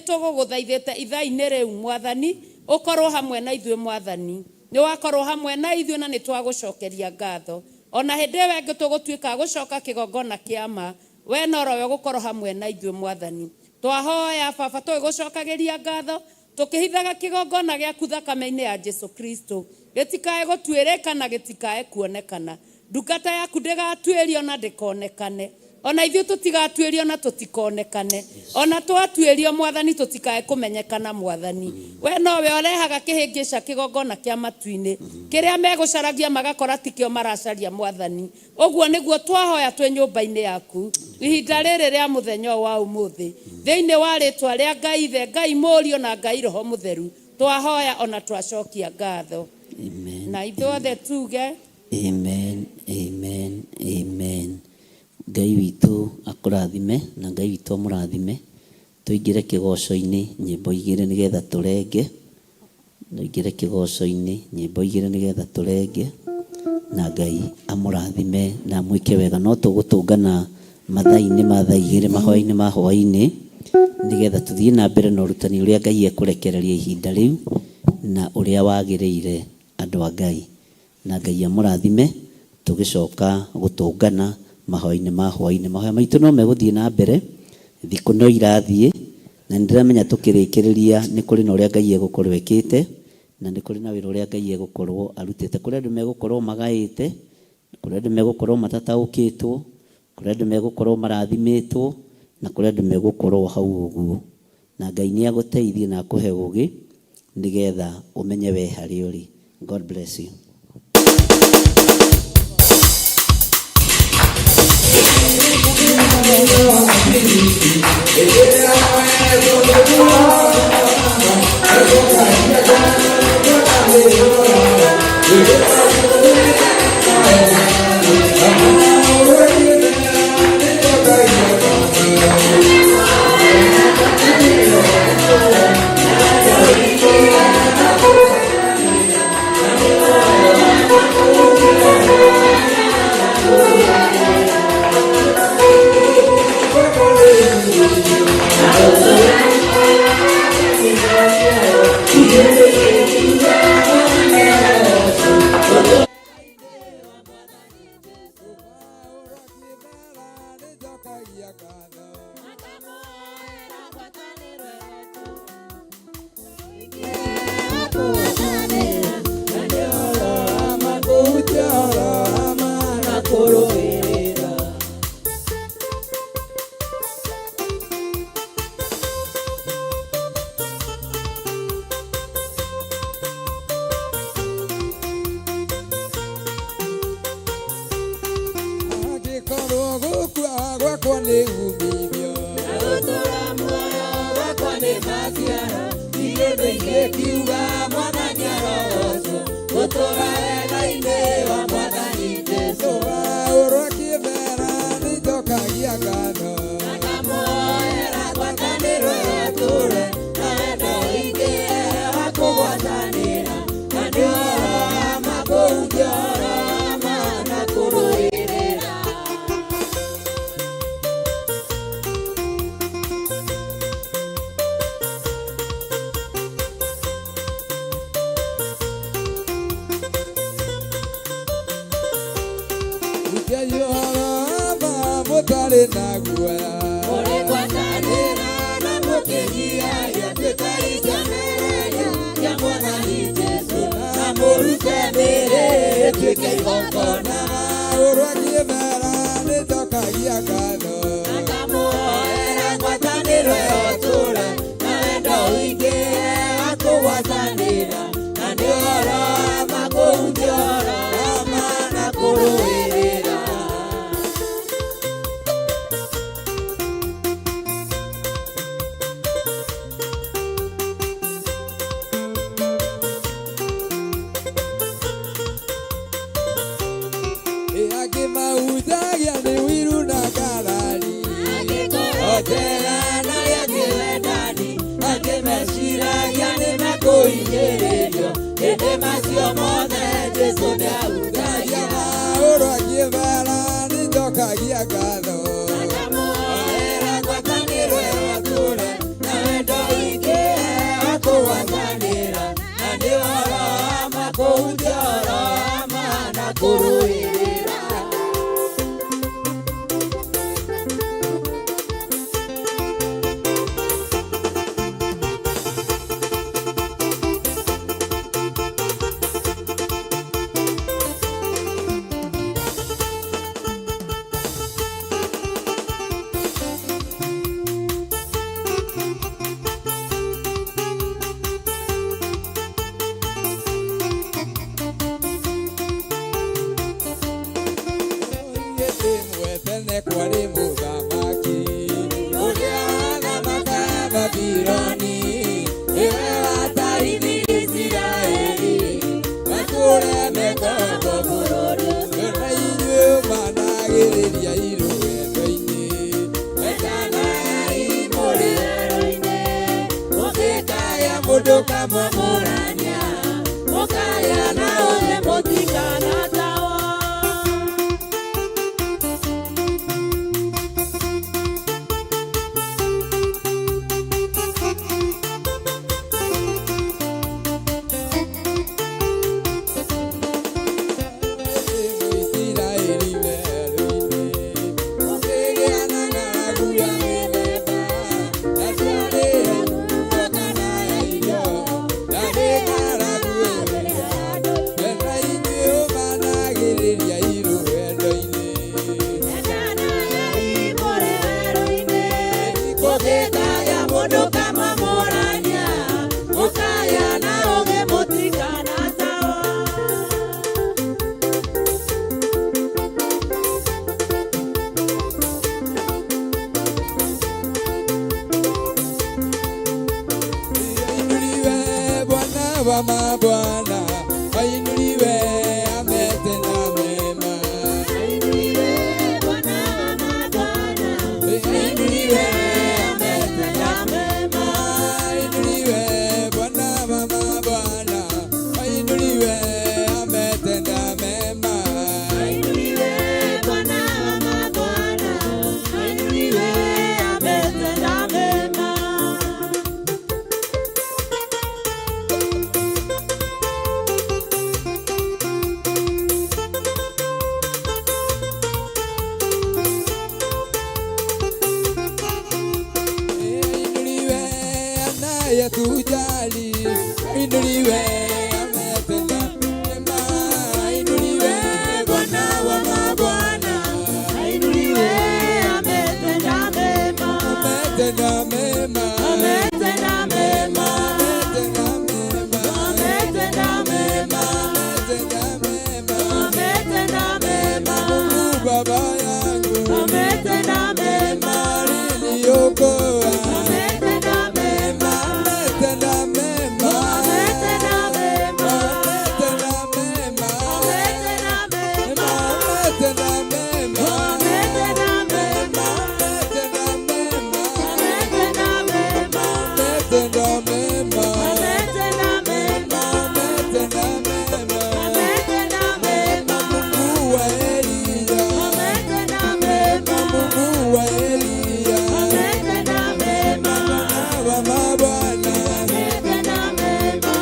tũgũgũthaithĩte ithaa-inĩ rĩu Mwathani, ũkorwo hamwe na ithuĩ Mwathani. Nĩ wakorwo hamwe na ithuĩ na nĩ twagũcokeria ngatho. Ona hĩndĩ ĩyo ĩngĩ tũgũtuĩka a gũcoka kĩgongona kĩa ma, we norowe ũgũkorwo hamwe na ithuĩ Mwathani. Twahoya baba tũgĩgũcokagĩria ngatho, tũkĩhithaga kĩgongona gĩaku thakame-inĩ ya Jesu Kristo. Gĩtikae gũtuĩrĩka na gĩtikae kuonekana. Ndungata yaku ndĩgatuĩrio na ndĩkonekane. Ona ithuĩ tũtigatuĩrio na tũtikonekane. Ona twatuĩrio Mwathani tũtikae kũmenyekana Mwathani. We nowe ũrehaga kĩhĩngĩca kĩgongona kĩa matu-inĩ. Kĩrĩa megũcaragia magakora tikĩo maracaria Mwathani. Ũguo nĩguo twahoya twĩ nyũmba-inĩ yaku ihinda rĩrĩ rĩa mũthenya wa ũmũthĩ. Thĩinĩ wa rĩtwa rĩa Ngai Ithe, Ngai Mũriũ na Ngai Roho Mũtheru, twahoya ona twacokia ngatho. Amen. Na ithuothe tuge Amen, amen, amen. Ngai witũ akũrathime na Ngai witũ amũrathime. Tũingĩre kĩgoco-inĩ nyĩmbo igĩrĩ nĩgetha tũrenge. Tũingĩre kĩgoco-inĩ nyĩmbo igĩrĩ nĩgetha tũrenge. Na Ngai amũrathime na amwĩke wega. No tũgũtũngana mathaa-inĩ ma thaa igĩrĩ mahoya-inĩ ma hwaĩ-inĩ nĩgetha tũthiĩ na mbere na ũrutani ũrĩa Ngai ekũrekereria ihinda rĩu na ũrĩa wagĩrĩire andũ a Ngai. Na Ngai amũrathime tũgĩcoka gũtũngana mahoya-inĩ ma hwaĩ-inĩ. Mahoya maitũ no megũthiĩ na mbere, thikũ no irathiĩ, na nĩ ndĩramenya tũkĩrĩkĩrĩria nĩ kũrĩ na ũrĩa Ngai egũkorwo ekĩte, na nĩ kũrĩ na wĩra ũrĩa Ngai egũkorwo arutĩte. Kũrĩ andũ megũkorwo magaĩte, kũrĩ andũ megũkorwo matataũkĩtwo, kũrĩ andũ megũkorwo marathimĩtwo, na kũrĩ andũ megũkorwo hau ũguo. Na Ngai nĩ agũteithie na akũhe ũgĩ nĩgetha ũmenye we harĩa ũrĩ. God bless you. Angĩkorwo gũkua gwakwa nĩ umithio Tũraũrwo kĩmera nĩnjokagia ngatho. Rutai ũhoro wa ma mũtarĩ na guoya. Ũrwa kĩmera nĩnjokagia ngatho. Ĩ angĩ mahunjagia nĩ ũiru na ngarari. mothe Jesu nĩahunjagia maũndũ akĩmera nĩnjokagia ngatho ndamũhoera ngwatanĩro yakũre na wendo ingĩ wa kũgwatanĩra na nĩ ũhoro wa ma kũhunjia ũhoro wa ma na kũrũĩrĩra. Tene kwarĩ mũthamaki ũrĩa wathamakaga Babiloni, nĩwe watarithirie Isiraeli matũũre mekongo bũrũri ũcio. Na inyuĩ managĩrĩria irũgendo-inĩ, wendanai mũrĩ werũ-inĩ, mũgĩkagĩa mũndũ kamũmũrania, mũkagĩa na ũũgĩ mũtikanatawo. Isiraeli werũ-inĩ, mũkĩgĩa na ng'aragu ya mĩthemba, na ndĩarĩ ya nguo kana ya irio, na nĩ ng'aragu ĩyo. Na inyuĩ managĩrĩria irũgendo-inĩ, mũgĩkagĩa mũndũ kamũmũrania, mũkagĩa na ũũgĩ mũtikanatawo. Ainuliwe Bwana wa mabwana, ainuliwe ametenda mema. Ainuliwe Bwana wa mabwana, ainuliwe ametenda mema. Ainuliwe Bwana wa mabwana, ainuliwe ametenda mema. Ainuliwe Bwana wa mabwana, ainuliwe ametenda mema. Ainuliwe anayetujali, ainuliwe ametenda mema, ainuliwe Bwana wa mabwana, ainuliwe ametenda mema, ametenda mema, ametenda mema, ametenda mema, ametenda mema, ametenda mema, ametenda mema, Mungu Baba yangu ametenda mema, aliniokoa ametenda mema, ametenda mema, ametenda mema, ametenda mema, ametenda mema, ametenda mema, ametenda mema, ametenda mema, ametenda mema, ametenda mema, ametenda mema, ametenda mema, ametenda mema, Mungu wa Eliya ametenda mema, Mungu wa Eliya ametenda mema, Bwana wa mabwana ametenda mema.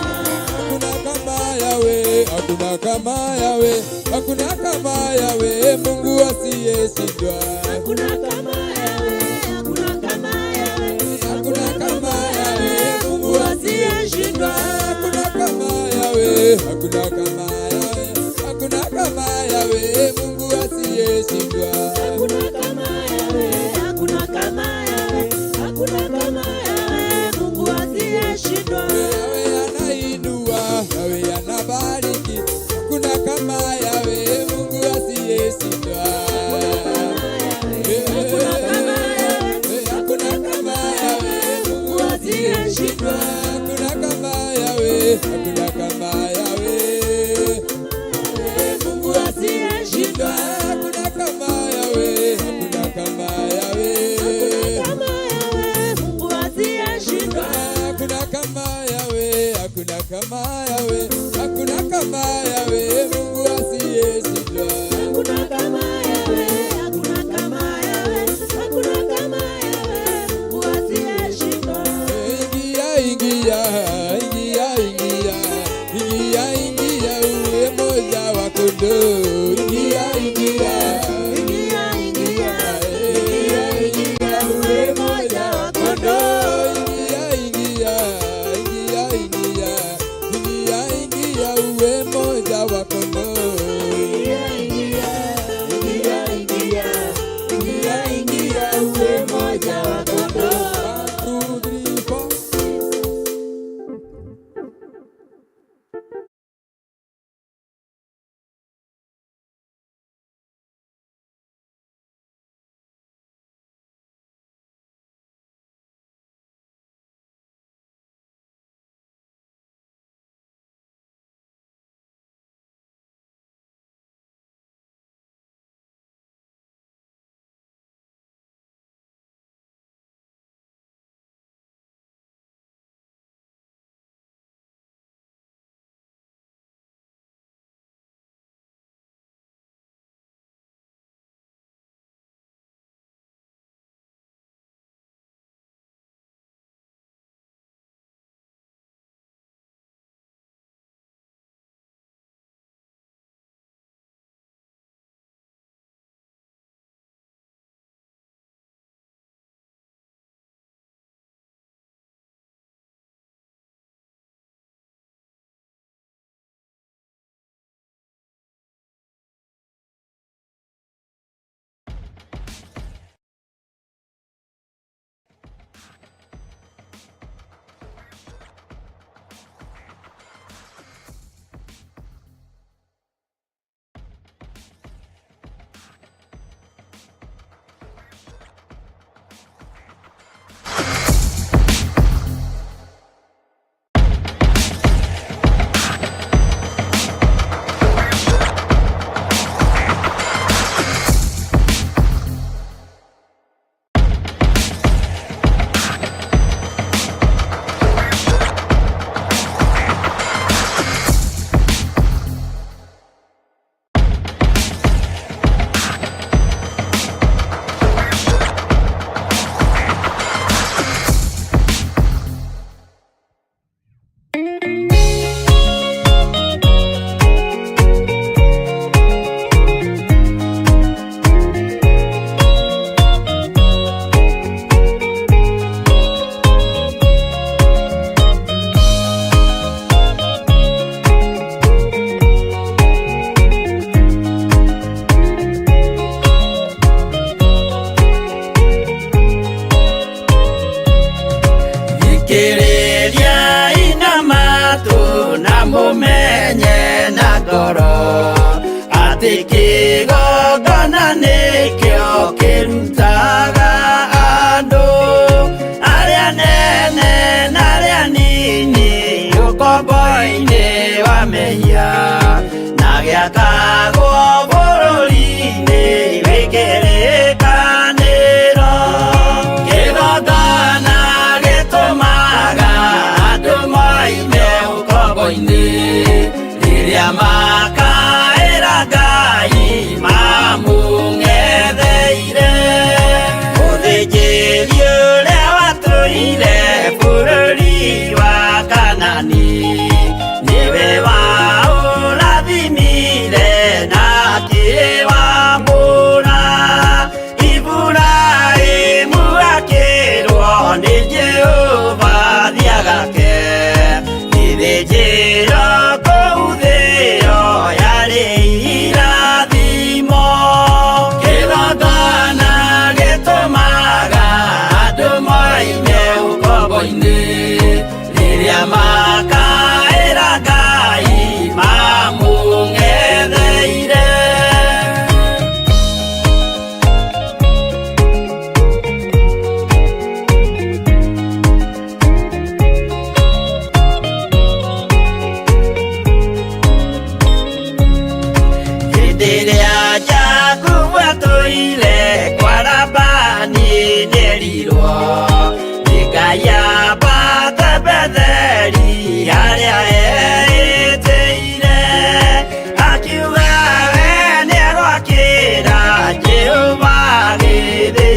Hakuna kama Yawe, hakuna kama Yawe, hakuna kama Yawe, Mungu asiyeshindwa. Hakuna kama Yawe, hakuna kama Yawe, hakuna kama Yawe, Mungu asiyeshindwa. Hakuna kama Yawe, hakuna kama Yawe, hakuna kama Yawe, Mungu asiyeshindwa. Hakuna kama Yawe, hakuna kama Yawe, hakuna kama Yawe, Mungu asiyeshindwa. Yawe anainua, Yawe anabariki, hakuna kama Yawe, Mungu asiyeshindwa.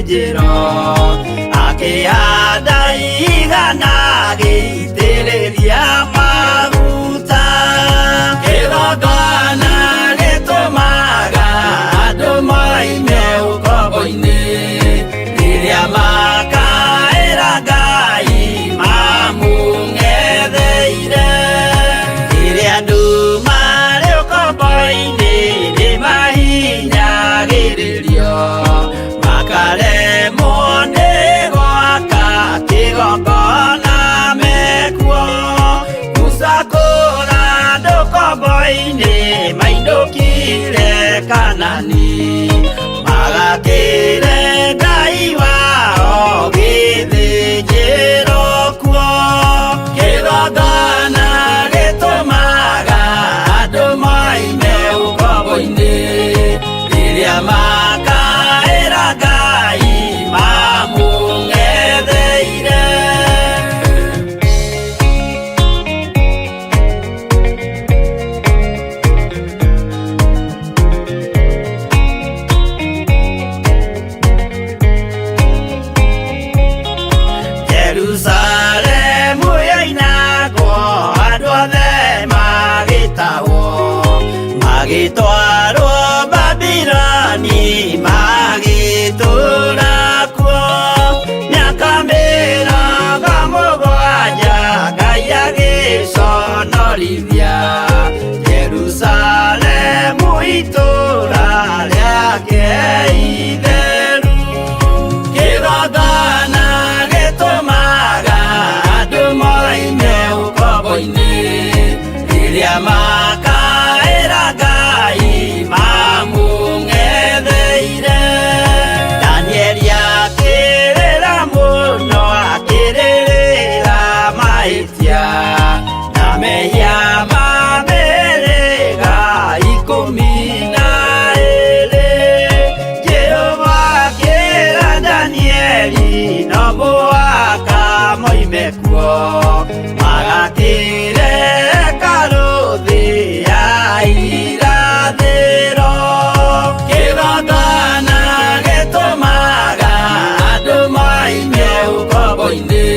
gĩthĩnjĩro, akĩhanda igana agĩitĩrĩria maguta. Kĩgongona gĩtũmaga andũ moime ũkombo-inĩ, rĩrĩa makaĩra Ngai mamũng'etheire. Rĩrĩa andũ marĩ ũkombo-inĩ nĩmahinyagĩrĩrio, makaremwo nĩ gwaka kĩgongona mekuo. Musa kũra andũ ũkombo-inĩ mainũkire Kanani, magakĩre Ngai wao gĩthĩnjĩro kuo. Kĩgongona gĩtũmaga andũ moime ũkombo-inĩ, rĩrĩa makaĩra Ngai mamũng'etheire. Jerusalemu yoinagwo, andũ othe magĩtahwo, magĩtwarwo Babiloni, magĩtũũra kuo mĩaka 70, Ngai agĩconorithia Jerusalemu itũũra rĩake itheru. Kĩgongona gĩtũmaga andũ moime ũkombo-inĩ, rĩrĩa makaĩra Ngai mamũng'etheire. Danieli akĩrĩra mũno, akĩrĩrĩra mahĩtia na mehia ma mĩhĩrĩga 12. Jehova akĩra Danieli no mũhaka moime kuo, magakĩre hekarũ thĩ ya irathĩro. Kĩgongona gĩtũmaga andũ moime ũkombo-inĩ,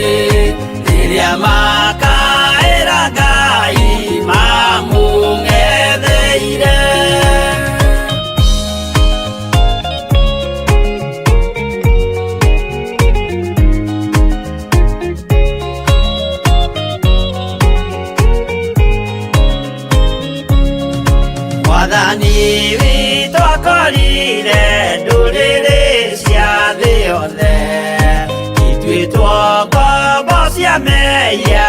rĩrĩa makaĩra Ngai mamũng'etheire. Mwathani witũ akorire ndũrĩrĩ cia thĩ yothe ituĩtwo ngombo cia mehia.